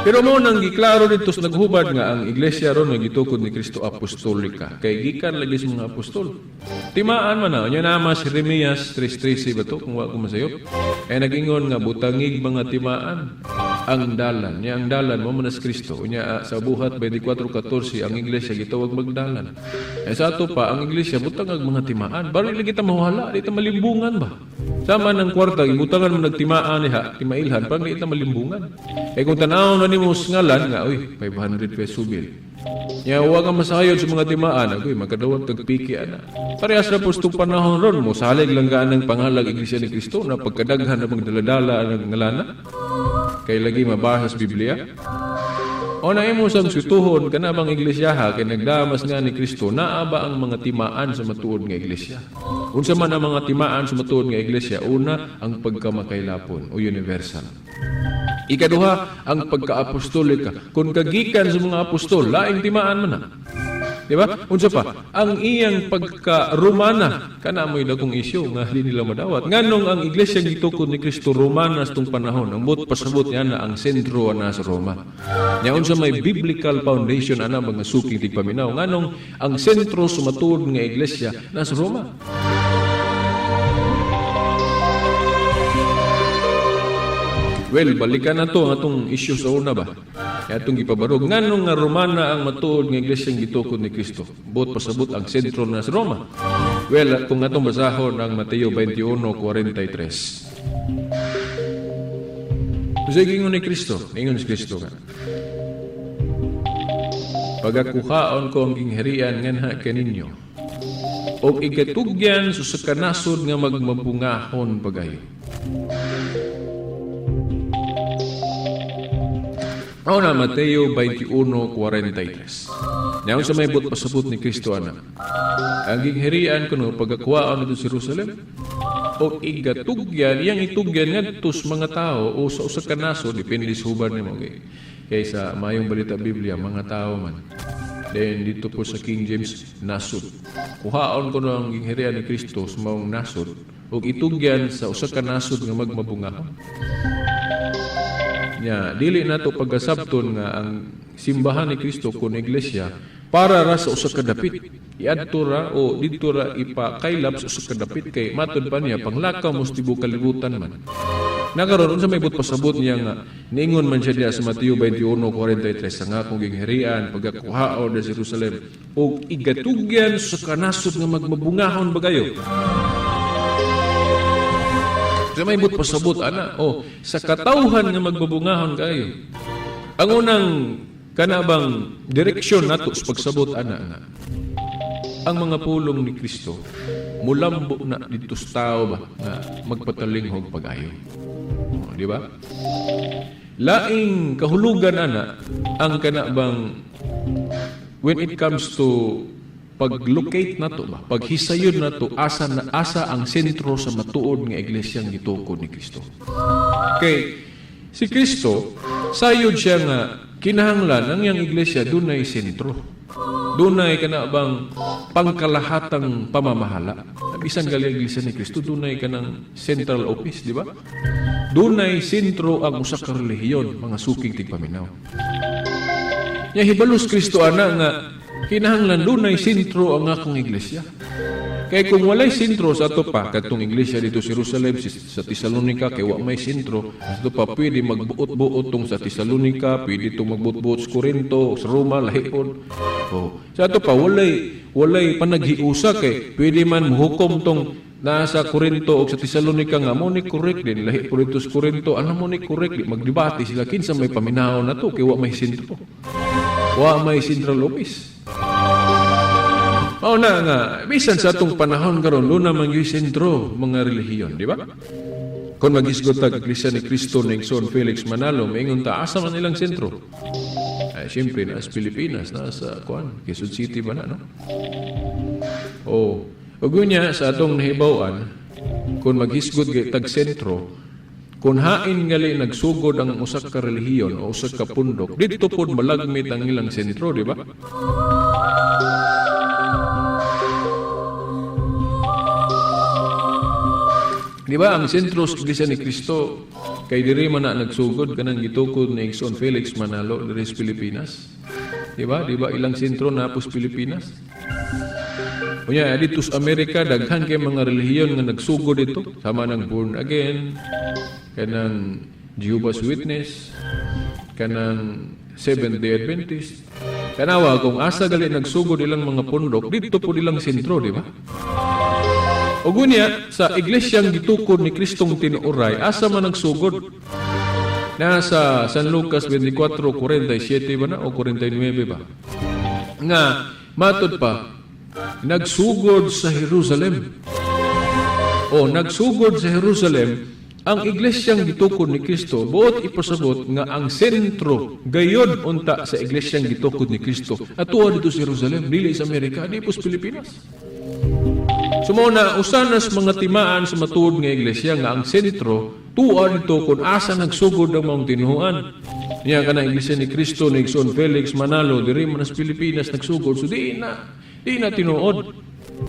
Pero mo nang giklaro dito sa naghubad nga ang iglesia ron nga gitukod ni Kristo apostolika. Kay gikan lagi sa mga apostol. Timaan man na, unya nama si Jeremias 3:13 ba to kung wa ko masayop. Ay nagingon nga butangig mga timaan ang dalan. Nya ang dalan mo man si Kristo. Unya sa Buhat 24:14 ang iglesia gitawag magdalan. Ay sa ato pa ang iglesia butangag mga timaan. Bari lagi ta mahuhala, di ta malimbungan ba. Sama ng kwarta gibutangan mo nagtimaan diha, timailhan pang di ta malimbungan. Eh kung tan-awon na nimo ngalan nga oy 500 peso bill. Nya wa ka masayod sa mga timaan, agoy makadawat kag piki ana. Parehas ra pud panahon ron mo salig lang gaan ang pangalag Iglesia ni Kristo na pagkadaghan ng magdaladala ang ngalana. Kay lagi mabasa sa Biblia. O na imo sang sutuhon kana bang iglesia ha kay nagdamas nga ni Kristo naa ba ang mga timaan sa matuod nga iglesia? Unsa man ang mga timaan sa matuod nga iglesia? Una, ang pagkamakailapon o universal. Ikaduha, ang pagkaapostolika. Kung kagikan sa mga apostol, laing timaan man na. Di ba? Unsa pa? Ang iyang pagka-Romana, kana mo'y dagkong isyu nga di nila madawat. Nganong ang iglesia gitukod ni Kristo Romana sa tong panahon, ang buot pasabot niya na ang sentro na sa Roma. Nya unsa may biblical foundation ana mga suking tigpaminaw, nganong ang sentro sa matuod nga iglesia nasa Roma. Well, balikan na to ang atong isyu sa una ba? Kaya itong gipabarog. Nganong nga Romana ang matuod nga iglesia gitukod ni Kristo? Buot pasabot ang sentro na sa Roma. Well, kung atong basahon ang Mateo 21:43. Kasi ingon ni Kristo, ingon si Kristo ka. Pagakuhaon ko ang gingharian nganha kaninyo, og igatugyan sa kanasod nga magmabungahon pagayo. O na, Mateo 21:43. Ngayon sa may buot pasabot ni Kristo ana. Ang gingharian kuno pagakuhaon nito sa Jerusalem o igatugyan, iyang itugyan ngadto sa mga tao o sa usa ka nasod, depende sa hubad nimo kay kaysa mayong balita Biblia mga tao man. Then dito po sa King James nasod. Kuhaon kuno ang gingharian ni Kristo sa maong nasod ug itugyan sa usa ka nasod nga magmabungahon. Nya dili nato pagkasabton nga ang simbahan ni Kristo kun iglesia para ra sa usa ka dapit. Iadto ra o didto ra ipakaylap sa usa ka dapit kay matud pa niya panglakaw mo sa tibuok kalibutan man. Nakaron unsa may buot pasabot niya nga niingon man siya diha sa Mateo 21:43 nga akong gingharian pagakuhaon sa Jerusalem ug igatugyan sa kanasod nga magmabungahon bagayo. Sa may buot pasabot ana o sa katawhan nga magbabungahon kayo. Ang unang kanabang direksyon nato sa pagsabot ana nga ang mga pulong ni Kristo mulambo na didto sa tao ba nga magpatalinghog pag-ayo. O, di ba? Laing kahulugan ana ang kanabang when it comes to pag-locate nato ba, paghisayod nato asa na asa ang sentro sa matuod nga iglesia gitukod ni Kristo. Kay si Kristo sayod siya nga kinahanglan ang iyang iglesia dunay sentro. Dunay kana bang pangkalahatang pamamahala. Bisan gali ang Iglesia ni Cristo, dunay kanang central office, di ba? Dunay sentro ang usa ka relihiyon, mga suking tigpaminaw. Nya hibalos Kristo ana nga kinahanglan dunay sentro ang akong iglesia. Kay kung walay sentro sa ato pa, kadtong iglesia dito sa Jerusalem, sa Tesalonica, kay wa may sentro, sa ato pa pwede magbuot-buot tong sa Tesalonica, pwede tong magbuot-buot sa Corinto, sa Roma, lahi pod. Oh. Sa ato pa, walay panaghiusa kay pwede man muhukom tong nasa Corinto o sa Tesalonica nga mo ni correct din, lahi po dito sa Corinto, alam mo ni correct din, magdebate sila kinsa may paminaw na to kay wa may sentro. Wa may central office. Mao na nga, bisan sa atong panahon karon doon naman yung sentro mga relihiyon, di ba? Kung maghisgot tag Iglesia ni Cristo ni Son Felix Manalo, maingon ta asa man ilang sentro? Ay, siyempre, nasa Pilipinas, nasa kuan, Quezon City ba na, no? Oh, ug niya sa atong nahibaw-an, kung maghisgot tag sentro, kung hain gali nagsugod ang usa ka relihiyon o usa ka pundok, didto pod malagmit ang ilang sentro, di ba? Di ba ang sentro sa Iglesia ni Cristo kay diri man na nagsugod kanang gitukod ni Igsoon Felix Manalo diri sa Pilipinas? Di ba? Di ba ilang sentro na pos Pilipinas? Unya dito sa Amerika daghan kay mga relihiyon nga nagsugod dito, sama ng Born Again, kanang Jehovah's Witness, kanang Seventh Day Adventist. Kanawa kung asa gali nagsugod ilang mga pundok, dito po ilang sentro, di ba? O gunya, sa iglesyang gitukod ni Kristong tinuoray, asa man nagsugod? Nasa San Lucas 24:47 ba na o 49 ba? Nga, matod pa, nagsugod sa Jerusalem. O, nagsugod sa Jerusalem, ang iglesyang gitukod ni Kristo, buot ipasabot nga ang sentro, gayod unta sa iglesyang gitukod ni Kristo. Atuwa dito sa Jerusalem, dili sa Amerika, di po sa Pilipinas. Sumuna, usanas mga timaan sa matuod nga iglesia nga ang sentro, tuwa dito kung asa nagsugod ang mga tinuhuan. Niya ka na iglesia ni Kristo ni Igsoon Felix Manalo, diri man sa Pilipinas nagsugod, so di na tinuod.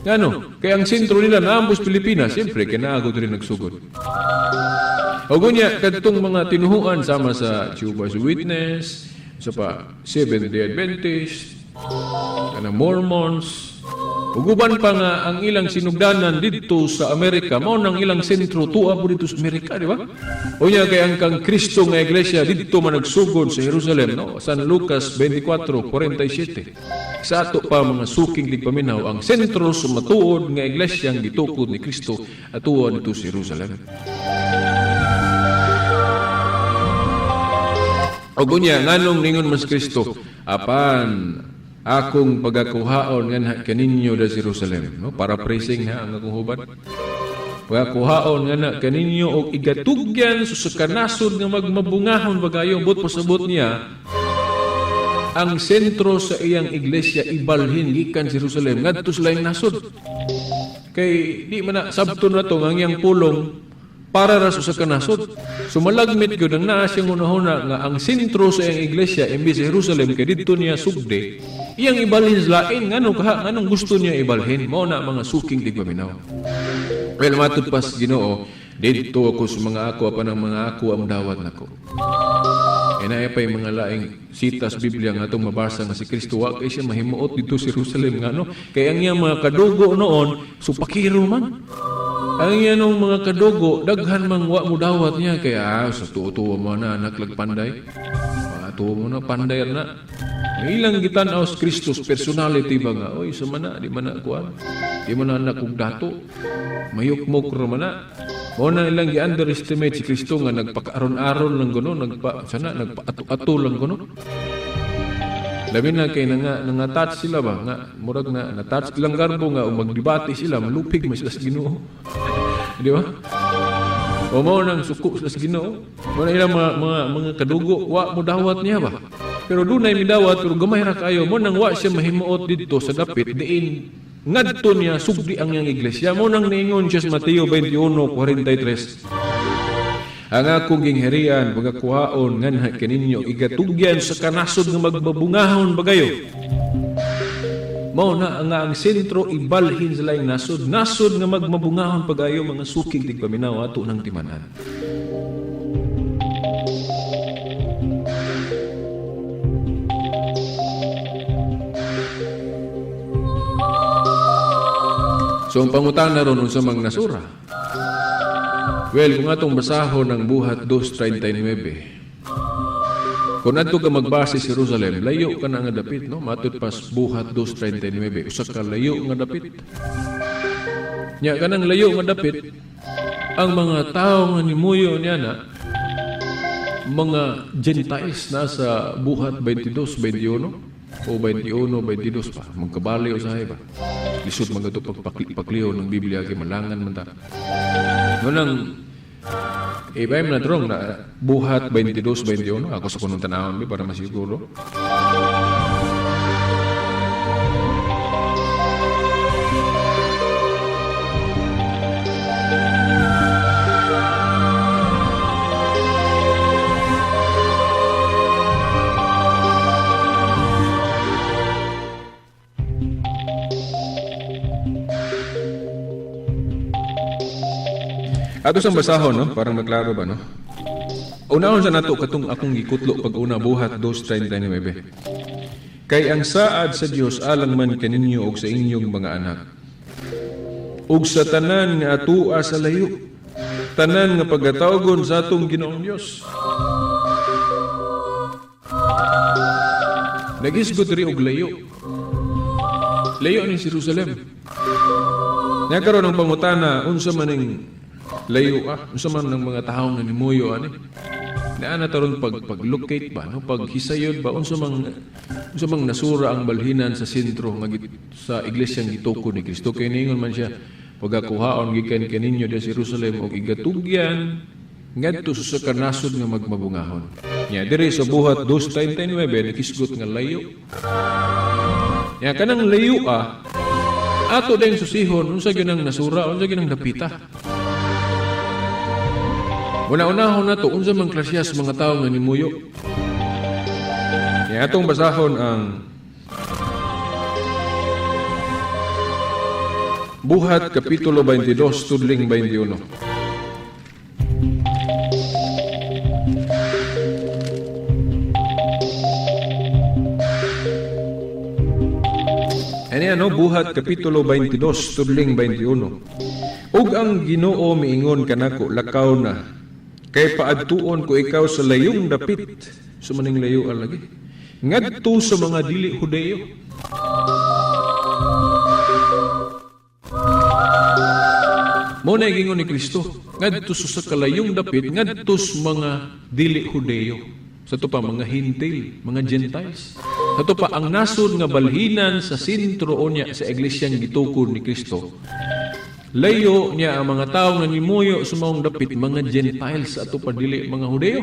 Ngano? Kaya ang sentro nila na ambos Pilipinas, siyempre, kinaago diri nagsugod. O gunya, kadtong mga tinuhuan sama sa Jehovah's Witness, sa pa Seventh Day Adventist, kanang Mormons, uguban pa nga ang ilang sinugdanan didto sa Amerika, mao nang ilang sentro tuwa po dito sa Amerika, di ba? Unya kay ang kang Kristo nga iglesia didto man nagsugod sa Jerusalem, no? San Lucas 24:47. Sa ato pa mga suking tigpaminaw, ang sentro sa matuod nga iglesia ang gitukod ni Kristo atuwa dito sa Jerusalem. O gunya, nganong ningon mas Kristo, apan akong pagakuhaon nganha kaninyo da Jerusalem, no? Paraphrasing ha ang akong hubad. Pagakuhaon nganha kaninyo og igatugyan sa kanasod nga magmabungahon bagayo, but pasabot niya ang sentro sa iyang iglesia ibalhin gikan Jerusalem ngadto sa laing nasod. Kay di man na sabton na to ang iyang pulong para ra sa kanasod. Sumalagmit gyud ang naa siyang hunahuna nga ang sentro sa iyang iglesia imbes sa Jerusalem kay didto niya sugde, iyang ibalhin sa lain. Ngano kaha, nganong gusto niya ibalhin? Mao na mga suking tigpaminaw. Well, matud pas Ginoo, didto ako sa mga ako apan ang mga ako ang dawat nako. Inaya pa yung mga laing sitas Biblia nga atong mabasa nga si Kristo wa kay siya mahimuot dito sa Jerusalem ngano kay ang iyang mga kadugo noon supakiro man. Ang iyang mga kadugo daghan mang wa mo dawat niya kay sa tuo-tuo mo na anak lagpanday. Tuo mo na panday na. Ilang gitan-aw sa Kristus personality ba nga oy sa mana di man na kuan. Di man na anak og dato. Mayukmok ra man na. Mao na ilang gi-underestimate si Kristo nga nagpakaaron-aron lang kuno, nagpa sana nagpaato-ato lang kuno. Labi na kay nga touch sila ba nga murag na na-touch ilang garbo nga o magdebate sila malupig man sila sa Ginoo. Di ba? O mao nang suko sila sa Ginoo. Mao na ilang mga kadugo wa mo dawat niya ba. Pero dunay midawat pero gamay ra kayo mo nang wa siya mahimuot didto sa dapit diin ngadto niya sugdi ang iyang iglesia. Mo nang niingon siya sa Mateo 21:43. Ang akong gingharian pagakuhaon nganha kaninyo igatugyan sa kanasod nga magbabungahon bagayo. Mao na nga ang sentro ibalhin sa laing nasod, nasod nga magmabungahon pag-ayo mga suking tigpaminaw ato ng timan-an. So ang pangutana ron unsa mang nasura. Well, kung atong basahon ang Buhat 2:39, kung adto ka magbase sa Jerusalem, layo ka na nga dapit, no? Matud pas Buhat 2:39, usa ka layo nga dapit. Nya kanang layo nga dapit, ang mga tawo nga nimuyo niya na mga Gentiles na sa Buhat 22:21 o 21:22 pa, magkabali usahay ba. Lisod man gadto pagpakliho ng Biblia kay malangan man ta. Nunang if I'm not wrong, na Buhat 22:21, ako sa kunong tanawon para masiguro. Ato sang basahon, no? Parang maklaro ba, no? Unahon sa nato katong akong gikutlo pag una Buhat 2:39. Kay ang saad sa Dios alang man kaninyo og sa inyong mga anak, ug sa tanan nga atua sa layo, tanan nga pagatawgon sa atong Ginoong Dios. Nagisgot diri og layo. Layo ni Jerusalem. Nya karon ang pangutana, unsa man ning layo ah, unsa man ng mga tawo nga nimuyo ani. Naa na taron pag-locate ba, no? Paghisayod ba, unsa mang nasura ang balhinan sa sentro nga sa iglesyang gitukod ni Kristo. Kay niingon man siya, pagakuhaon gikan kaninyo diha sa Jerusalem og igatugyan ngadto sa usa ka nasod nga magmabungahon. Nya diri sa Buhat 2:39 nakisgot nga layo. Nya kanang layo ah, ato dayong susihon unsa gyud ang nasura, unsa gyud ang dapita. Una-unahon nato unsa man klasiyas mga tawo nga nimuyo. Nya atong basahon ang Buhat Kapitulo 22 tudling 21. Ani ano Buhat Kapitulo 22 tudling 21. Ug ang Ginoo miingon kanako, lakaw na, kay paadtuon ko ikaw sa layong dapit, sumaning layo lagi, ngadto sa mga dili Hudeyo. Mo na gingon ni Kristo, ngadto sa kalayong dapit, ngadto sa mga dili Hudeyo. Sa to pa mga Hintil, mga Gentiles. Sa to pa ang nasod nga balhinan sa sentro niya sa iglesyang gitukod ni Kristo. Layo niya ang mga tao nga nimuyo sa maong dapit, mga Gentiles, ato pa dili mga Hudeyo.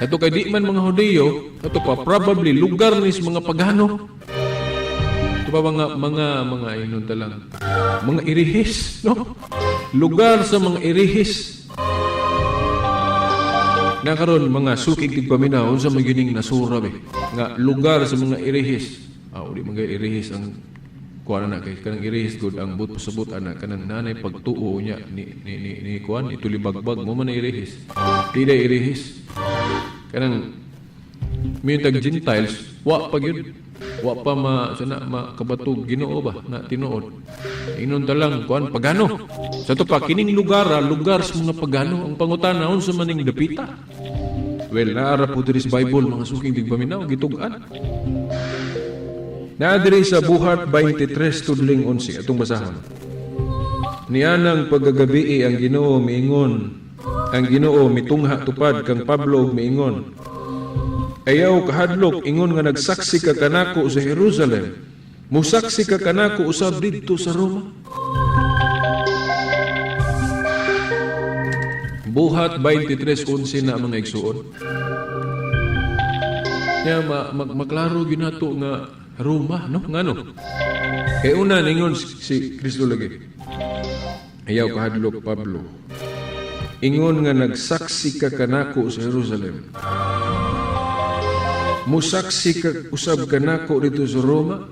Ato kay di man mga Hudeyo, ato pa probably lugar ni sa mga pagano. Ato pa mga inon talang mga irihis, no? Lugar sa mga irihis. Na karon mga sukig tigpaminaw unsa man gyud nasura be nga lugar sa mga irihis. Ah, di man gay irihis ang kuan na kay kanang irihis gud ang but pasabot ana kanang nanay pagtuo niya ni kuan itulibagbag mo man irihis. Di day irihis. Kanang miyong Gentiles wa pa gyud. Wa pa ma sana makabatog Ginoo ba na tinuod. Ingnon ta lang kuan pagano. Sa to pa kining lugar lugar sa mga pagano ang pangutana unsa man ning dapita. Well, naara po diri sa Bible mga suking tigpaminaw gitug-an. Naa diri sa Buhat 23 tudling 11 atong basahon. Nianang pagkagabii ang Ginoo miingon, ang Ginoo mitungha tupad kang Pablo og miingon. Ayaw kahadlok ingon nga nagsaksi ka kanako sa Jerusalem, musaksi ka kanako usab didto sa Roma. Buhat 23:11 na mga igsuon. Nya maklaro gyud nato nga Roma, no? Ngano? Kay una ningon si Kristo lagi. Ayaw kahadlok Pablo. Ingon nga nagsaksi ka kanako sa Jerusalem. Musaksi ka usab kanako dito sa Roma.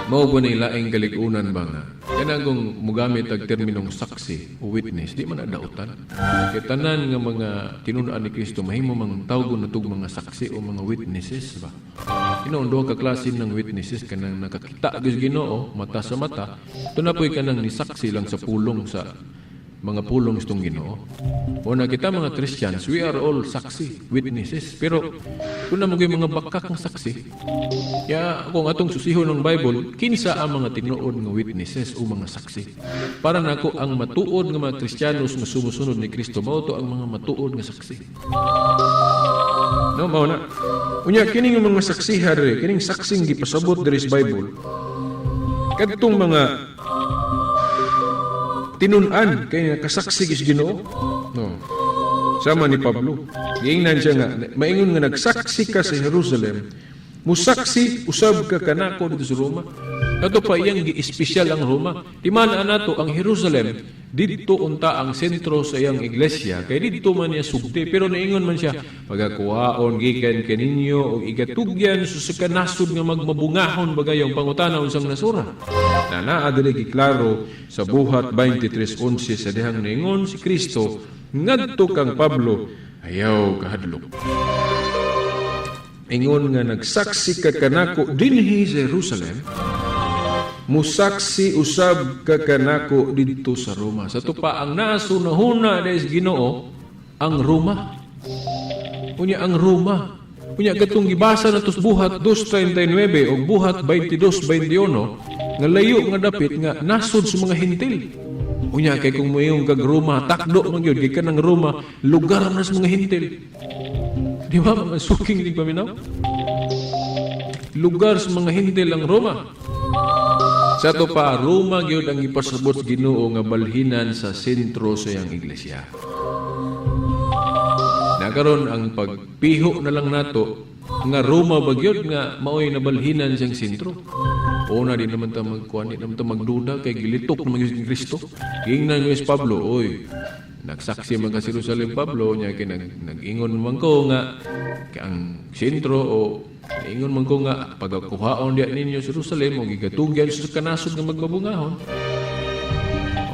Mao ba ni laing kalig-unan ba nga? Kanang kung mugamit ang terminong saksi o witness, di man na dautan. Kay tanan nga mga tinun-an ni Kristo, mahimo mang tawgon natog mga saksi o mga witnesses ba? Tinuon duha ka klase ng witnesses, kanang nakakita gyud Ginoo mata sa mata, tuna po'y kanang nisaksi lang sa pulong sa mga pulong sa Ginoo. O na kita mga Christians, we are all saksi, witnesses. Pero kung na mga bakak ng saksi, ya kung atong susihon ng Bible, kinsa ang mga tinuod nga witnesses o mga saksi. Para nako ang matuod nga mga Kristiyanos nga sumusunod ni Kristo, mao to ang mga matuod nga saksi. No, mao na. Unya kining mga saksiha diri, kining saksing gipasabot diri sa Bible. Kadtong mga tinun-an kay nakasaksi gis Ginoo. No. Sama ni Pablo. Giingnan siya nga maingon nga nagsaksi ka sa Jerusalem, musaksi usab ka kanako dito sa Roma. Kato pa iyang gi-espesyal ang Roma. Timan nato ang Jerusalem didto unta ang sentro sa iyang iglesia, kay didto man niya sugti, pero naingon man siya pagakuhaon gikan kaninyo og igatugyan sa kanasod nga magmabungahon bagayong pangutana unsang nasura. Na naa diri giklaro sa Buhat 23:11 sa dihang naingon si Kristo ngadto kang Pablo, ayaw kahadlok. Ingon nga nagsaksi ka kanako dinhi sa Jerusalem, musaksi usab ka kanako didto sa Roma. Sa tupa ang nasunahuna des Ginoo ang Roma. Unya ang Roma. Unya katong gibasa nato sa Buhat 2:39 og Buhat 22:21 nga layo nga dapit nga nasod sa mga Hentil. Unya kay kung moingon kag Roma, takdo man gyud kay kanang Roma lugar man sa mga Hentil. Di ba mga suking di paminaw? Lugar sa mga Hentil ang Roma. Sa ato pa, Roma gyud ang gipasabot Ginoo nga balhinan sa sentro sa iyang iglesia. Nakaron ang pagpiho na lang nato nga Roma ba gyud nga maoy nabalhinan siyang sentro. Una di naman ta magkuan, di naman ta magduda kay gilitok naman gyud si Kristo. Giingnan ni Pablo, oy, nagsaksi man ka sa Jerusalem Pablo, nya kay nag-ingon man ko nga kay ang sentro o ingon man ko nga pagkuhaon diya ninyo sa Jerusalem o gigatugyan sa kanasod nga magmabungahon.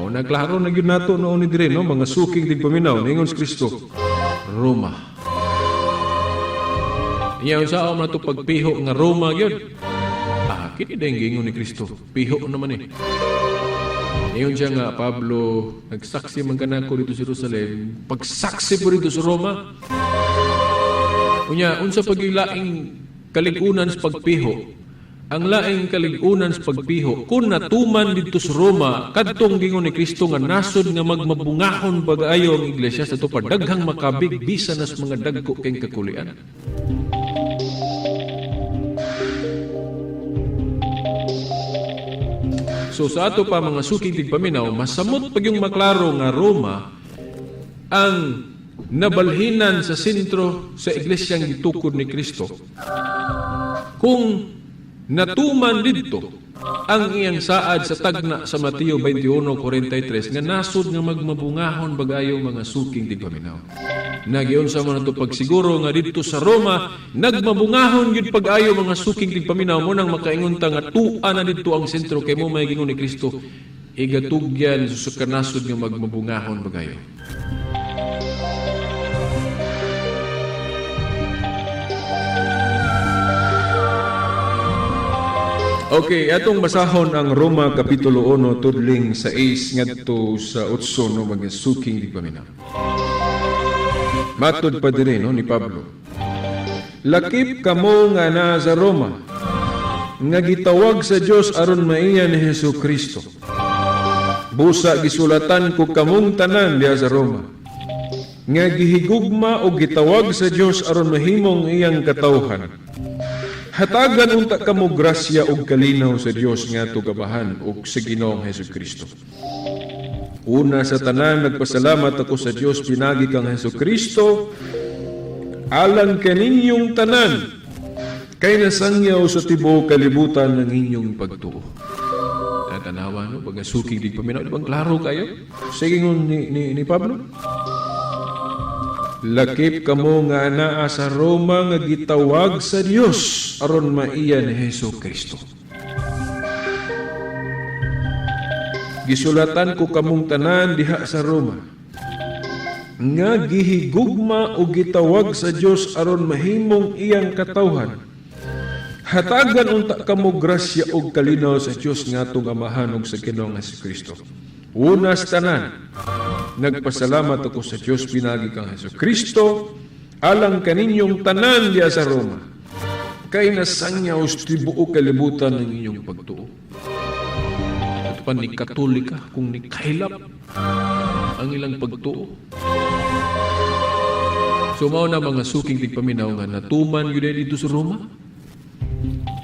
O nagklaro na gyud nato noon ni dire, no, mga suking tigpaminaw, ningon si Kristo, Roma. Iyaw sa man nato pagpiho nga Roma gyud. Ah, kini dayong giingon ni Kristo, piho naman eh. Ingon siya nga Pablo, nagsaksi man kanako dito sa Jerusalem, pagsaksi po dito sa Roma. Unya, unsa paglaing kalig-unan sa pagpiho? Ang laing kalig-unan sa pagpiho, kung natuman dito sa Roma, kadtong gingon ni Kristo nga nasod nga magmabungahon pag-ayo ang iglesia sa tupad, daghang makabig bisan nas mga dagko kay kakulian. So sa ato pa mga suking tigpaminaw, masamot pag yung maklaro nga Roma ang nabalhinan sa sentro sa iglesyang gitukod ni Kristo. Kung natuman didto ang iyang saad sa tagna sa Mateo 21:43 nga nasod nga magmabungahon bagayo mga suking tigpaminaw. Nagiunsa man nato pagsiguro nga didto sa Roma nagmabungahon gyud pag-ayo mga suking tigpaminaw, mo nang makaingon ta nga tua na didto ang sentro kay mo may gingon ni Kristo igatugyan sa kanasod nga magmabungahon bagayo. Okay, atong basahon ang Roma Kapitulo 1 tudling 6 ngadto sa 8, no, mga suking tigpaminaw. Matud pa diri, no, ni Pablo. Lakip kamo nga naa sa Roma, nga gitawag sa Dios aron maiya ni Hesus Kristo. Busa gisulatan ko kamong tanan diha sa Roma, nga gihigugma o gitawag sa Dios aron mahimong iyang katawhan. Hatagan unta kamo grasya ug kalinaw sa Dios nga tugabahan ug sa Ginoong Hesus Kristo. Una sa tanan, nagpasalamat ako sa Dios pinagi kang Hesus Kristo alang kaninyong tanan kay nasangyaw sa tibuok kalibutan ng inyong pagtuo. Natanawa, no, pag suking di paminaw, di bang klaro kayo? Sige ngon ni Pablo. Lakip kamo nga anaa sa Roma nga gitawag sa Dios aron maiya ni Hesus Kristo. Gisulatan ko kamong tanan diha sa Roma nga gihigugma o gitawag sa Dios aron mahimong iyang katawhan. Hatagan unta kamo grasya og kalinaw sa Dios nga atong Amahan ug sa Ginoong Hesukristo. Unas tanan, nagpasalamat ako sa Dios pinagi kang Hesukristo alang kaninyong tanan diha sa Roma. Kay nasangyaw sa tibuok kalibutan ng inyong pagtuo. Ato pa ni Katolika kung ni kailap ang ilang pagtuo. So mao na mga suking tigpaminaw nga natuman yun dito sa Roma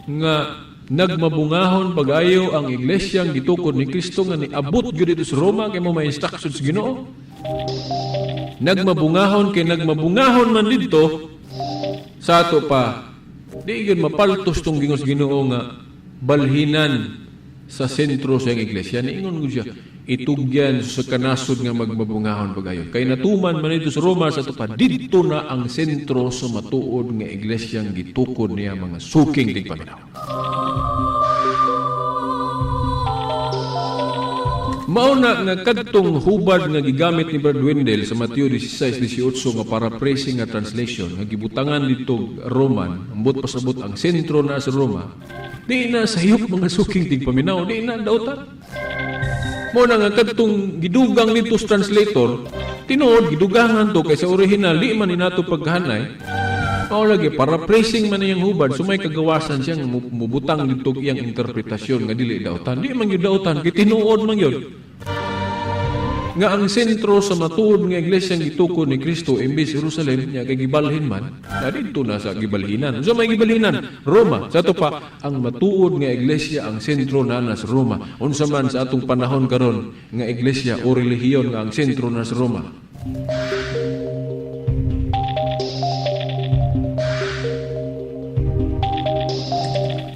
nga nagmabungahon pag-ayo ang iglesyang gitukod ni Kristo nga niabot gyud dito sa Roma kay mo may instruction sa Ginoo. Nagmabungahon kay nagmabungahon man didto sa ato pa di gyud mapaltos tong gingos Ginoo nga balhinan sa sentro sa iyang iglesia. Niingon gud siya, itugyan sa kanasod nga magmabungahon pag-ayo. Kay natuman man dito sa Roma sa ato pa didto na ang sentro sa matuod nga iglesyang gitukod niya mga suking tigpaminaw. Mao na nga kadtong hubad nga gigamit ni Brad Wendell sa Mateo 16:18 nga paraphrasing nga translation nga gibutangan didto Roman, ambot pasabot ang sentro na sa Roma. Di na sayop mga suking tigpaminaw, di na dautan. Mao na nga kadtong gidugang nito sa translator, tinuod gidugangan to kay sa original di man ni nato pagkahanay. Mao lagi paraphrasing man iyang hubad, so may kagawasan siyang mubutang didto iyang interpretasyon nga dili dautan. Di man gyud dautan kay tinuod man gyud nga ang sentro sa matuod nga iglesia gitukod ni Kristo imbes Jerusalem nya kay gibalhin man, na didto na sa gibalhinan. Unsa may gibalhinan? Roma. Sa ato pa ang matuod nga iglesia ang sentro na sa Roma. Unsa man sa atong panahon karon nga iglesia o relihiyon nga ang sentro na sa Roma?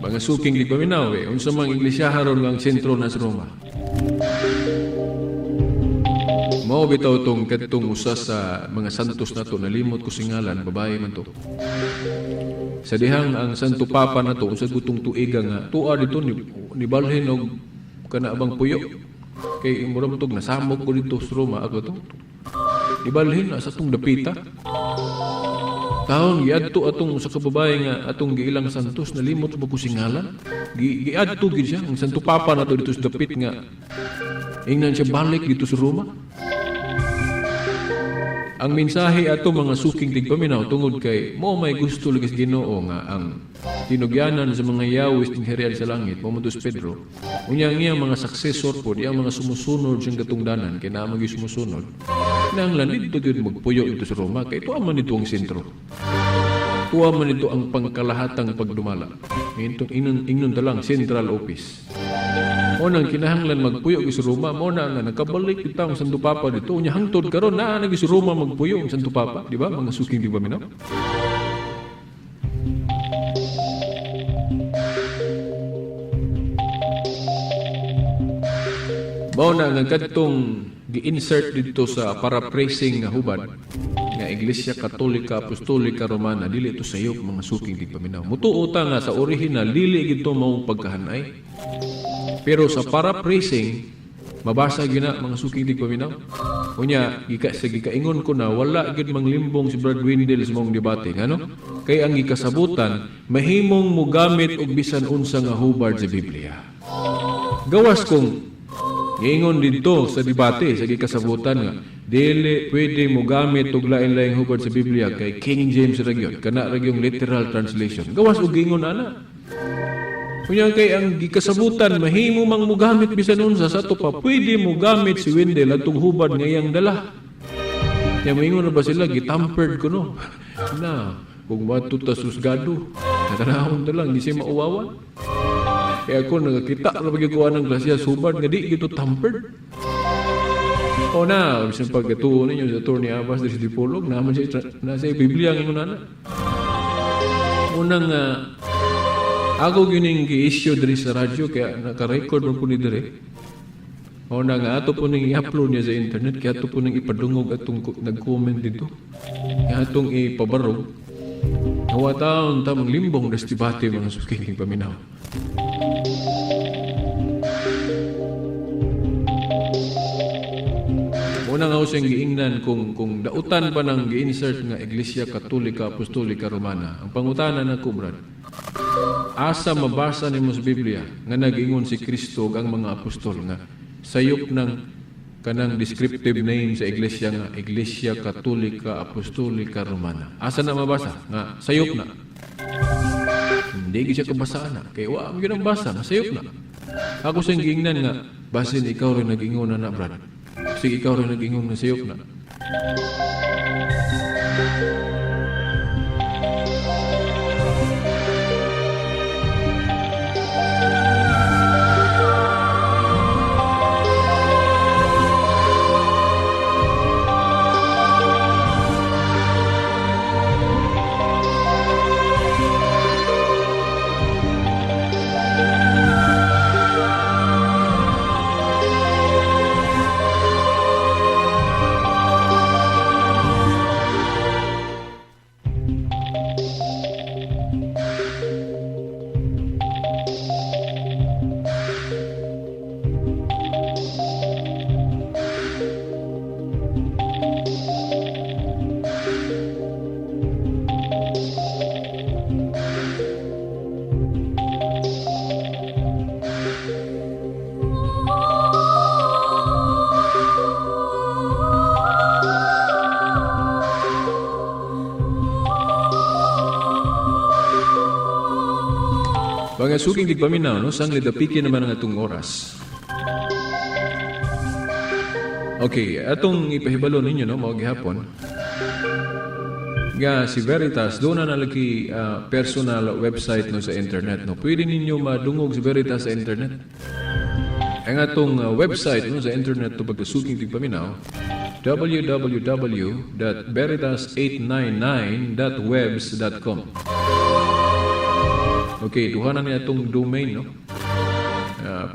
Mga suking tigpaminaw, unsa man iglesia haron nga ang sentro na sa Roma? Mao bitaw tong kadtong usa sa mga santos nato, nalimot ko singalan, babae man to. Sa dihang ang Santo Papa nato usa gutong tuiga nga tuwa dito ni balhin og kana bang puyo. Kay mura man tog nasamok ko dito sa Roma ako to. Nibalhin na sa tong dapita. Taon giadto atong usa ka babae nga atong giilang santos, nalimot ko singalan. Giadto gid siya ang Santo Papa nato dito sa dapit nga ingnan siya balik dito sa Roma. Ang mensahe ato mga suking tigpaminaw tungod kay mo may gusto lagi sa Ginoo nga ang tinugyanan sa mga yawis ng harian sa langit mo si Pedro. Unya ang iyang mga successor pod, iyang mga sumusunod siyang katungdanan kay naa man gyud sumusunod. Nanglan didto gyud magpuyo dito sa Roma kay tuwa man dito ang sentro. Tuwa man dito ang pangkalahatang pagdumala. Ngintong ingnon ta lang central office. Mo nang kinahanglan magpuyo sa Roma, mo na nga nakabalik kita ang Santo Papa dito. Unya hangtod karon naa na sa Roma magpuyo ang Santo Papa, di ba? Mga suking di ba minaw? Mao na nga kadtong gi-insert dito sa paraphrasing nga hubad nga Iglesia Katolika Apostolika Romana dili ito sayop mga suking tigpaminaw. Mutuo ta nga sa original dili gid to maong pagkahanay. Pero sa paraphrasing mabasa gyud na mga suking tigpaminaw. Unya sa gikaingon ko na wala gyud manglimbong si Brad Wendell sa maong debate ngano kay ang gikasabutan mahimong mogamit og bisan unsa nga hubad sa Biblia. Gawas kung giingon didto sa debate sa gikasabutan nga dili pwede mogamit og lain-laing hubad sa Biblia kay King James ra gyud kana ra gyud literal translation. Gawas og giingon ana. Unya kay ang gikasabutan mahimo mang mogamit bisan unsa sa ato pa pwede mogamit si Wendell atong hubad nga iyang dala. Nya moingon na ba sila gitampered kuno? Na kung matud ta susgado natanahon ta lang di siya mauwawan. Kaya ako nagakita na pagkikuha ng klasya subad nga di gito tampered. O na, bisan pagkatuo ninyo sa Atty. Abbas diri sa Dipolog, naman siya nasa Biblia ang ingon ana. Unang ako gining gi-issue diri sa radyo kaya naka-record man po ni diri. Mao na nga ato po ning i-upload niya sa internet, kaya ato po ning ipadungog atong nag-comment dito. Kaya atong ipabarog. Nawa taon tamang limbong destibate mga suking paminaw. Muna nga usang giingnan kung dautan pa ng gi-insert nga Iglesia Katolika Apostolika Romana. Ang pangutana na ko, Brad, asa mabasa nimo sa Biblia nga nag-ingon si Kristo ug ang mga apostol nga sayop ng kanang descriptive name sa iglesia nga Iglesia Katolika Apostolika Romana? Asa na mabasa nga sayop na? Hindi gyud siya kabasa na. Kay wa man gyud ang basa, sayop na. Ako sa giingnan nga basin ikaw rin nag-ingon na na, Brad. Sige, ikaw rin nag-ingon na sayop na. Mga suking tigpaminaw, no? Sang lidapiki naman ang atong oras. Okay, atong ipahibalo ninyo, no? Mao gihapon. Nga si Veritas, doon na nalaki personal website, no, sa internet, no? Pwede ninyo madungog si Veritas sa internet. Ang atong website, no, sa internet to pagkasuking tigpaminaw, www.veritas899.webs.com. Okay, duha na niya itong domain, no?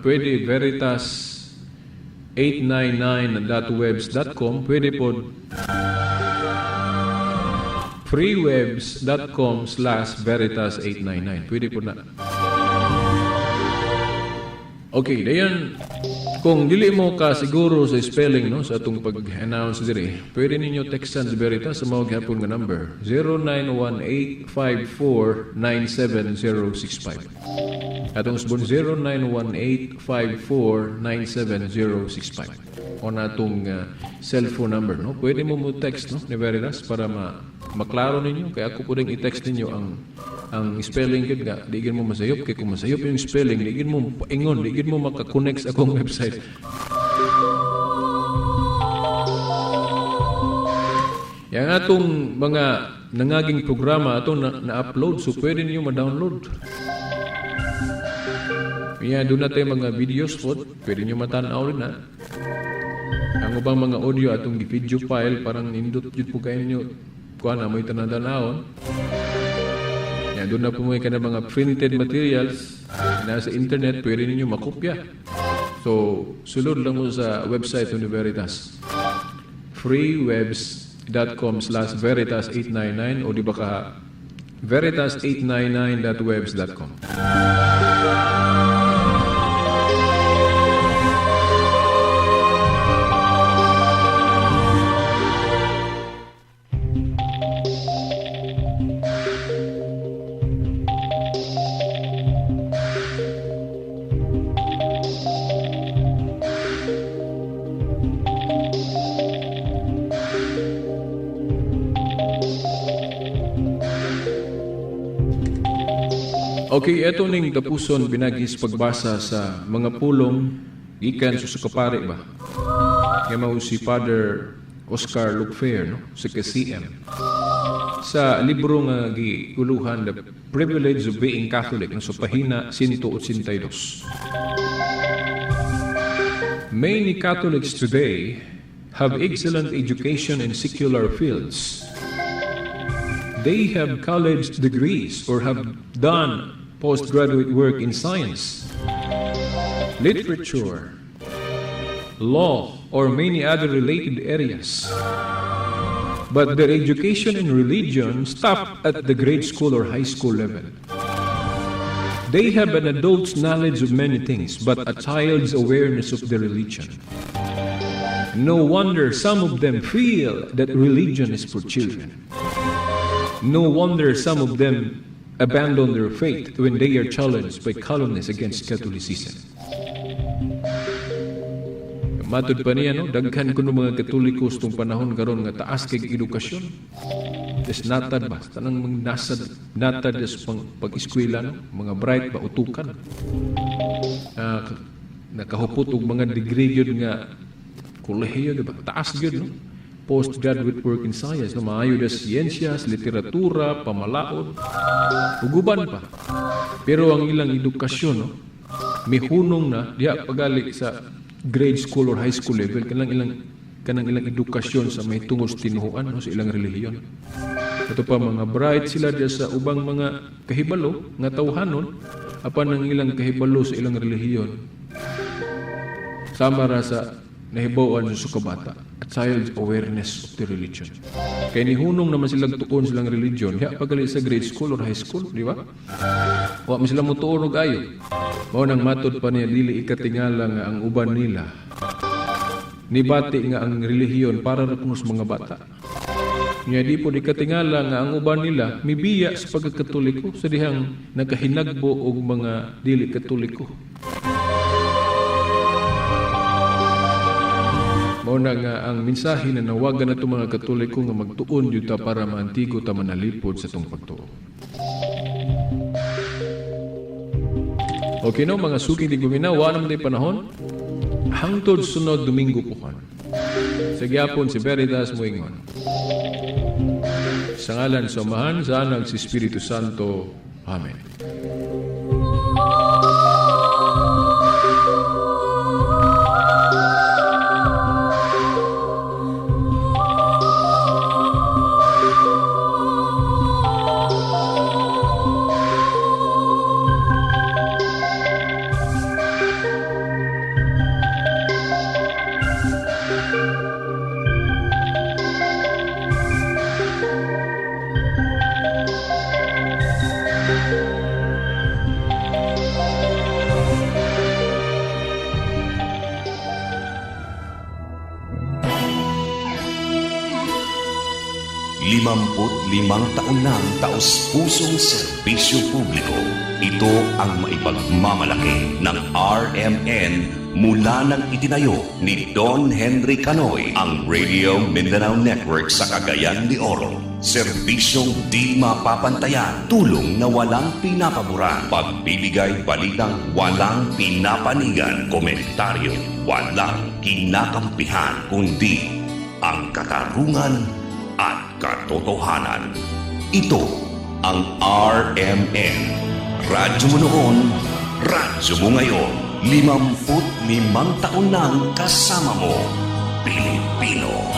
Pwede veritas899.webs.com, pwede po freewebs.com/veritas899. Pwede po na. Okay, dayon, kung dili mo ka siguro sa spelling, no, sa atong pag-announce diri, pwede ninyo textan sa Veritas sa mao gihapon nga number 0918-5497065. Atong usbon 0918-5497065. O na atong cellphone number, no? Pwede mo mo text, no, ni Veritas para maklaro ninyo. Kaya ako po rin i-text ninyo ang spelling yun nga. Di gin mo masayop. Kaya kung masayop yung spelling, di gin mo paingon, di gin mo makakonect sa akong website. Yang atong mga nangaging programa atong na-upload, so pwede ninyo ma-download. Kaya doon na tayo mga videos po, pwede nyo matanaw rin na. Ang ubang mga audio atong video file, parang nindot yun po kayo ninyo, kuha na mo'y tanadanaon. Yan, doon na po may ka na mga printed materials na sa internet, pwede ninyo makopya. So, sulod lang mo sa website ni Veritas. freewebs.com/veritas899 o di ba ka veritas899.webs.com. Okay, eto ning tapuson binagis pagbasa sa mga pulong gikan sa sukapari ba. Nga mao si Father Oscar Lucfer, no, sa KCM. Sa libro nga giuluhan The Privilege of Being Catholic, no, sa pahina 182. Many Catholics today have excellent education in secular fields. They have college degrees or have done postgraduate work in science, literature, law, or many other related areas. But their education in religion stop at the grade school or high school level. They have an adult's knowledge of many things, but a child's awareness of their religion. No wonder some of them feel that religion is for children. No wonder some of them abandon their faith when they are challenged by calumnies against Catholicism. Matud pa niya, no? Daghan kuno mga Katoliko sa panahon karon nga taas kay edukasyon. Des natad ba? Tanang mga nasad, natad des pang pag-eskwela, no? Mga bright ba, utukan. Nakahupot og mga degree gyud nga kolehiyo, di ba? Taas gyud, no? Postgraduate work in science, no? Maayo des siyensya, literatura, pamalaod, uguban pa. Pero ang ilang edukasyon, no? Mihunong na diha pagali sa grade school or high school level, kanang ilang edukasyon sa may tungos tinuhuan, no, sa ilang relihiyon. Ato pa mga bright sila diya sa ubang mga kahibalo nga tawhanon, apan ang ilang kahibalo sa ilang relihiyon sama ra sa nahibaw-an sa sukabata, a child's awareness of the religion. Kay nihunong naman silang tuon silang religion, diha pagali sa grade school or high school, di ba? Wa man sila motuon og ayo. Mao nang matod pa niya dili ikatingala nga ang uban nila nibati nga ang relihiyon para ra kuno sa mga bata. Nya di po ikatingala nga ang uban nila mibiya sa pagkakatoliko sa dihang nakahinagbo og mga dili katoliko. Mao na nga ang mensahe na nawagan nato mga Katoliko nga magtuon gyud ta para maantigo ta manalipod sa tong pagtuo. Okay no, mga suking tigpaminaw, wa naman tay panahon. Hangtod sunod Domingo puhon. Sa gyapon si Veritas moingon. Sa ngalan sa Amahan, sa Anak, sa Espiritu Santo. Amen. Limang taon ng taos-pusong serbisyo publiko. Ito ang maipagmamalaki ng RMN mula nang itinayo ni Don Henry Canoy ang Radio Mindanao Network sa Cagayan de Oro. Serbisyong di mapapantayan, tulong na walang pinapaboran, pagbibigay balitang walang pinapanigan, komentaryo walang kinakampihan, kundi ang katarungan at katotohanan. Ito ang RMN. Radyo mo noon, radyo mo ngayon. 55 taon nang kasama mo, Pilipino.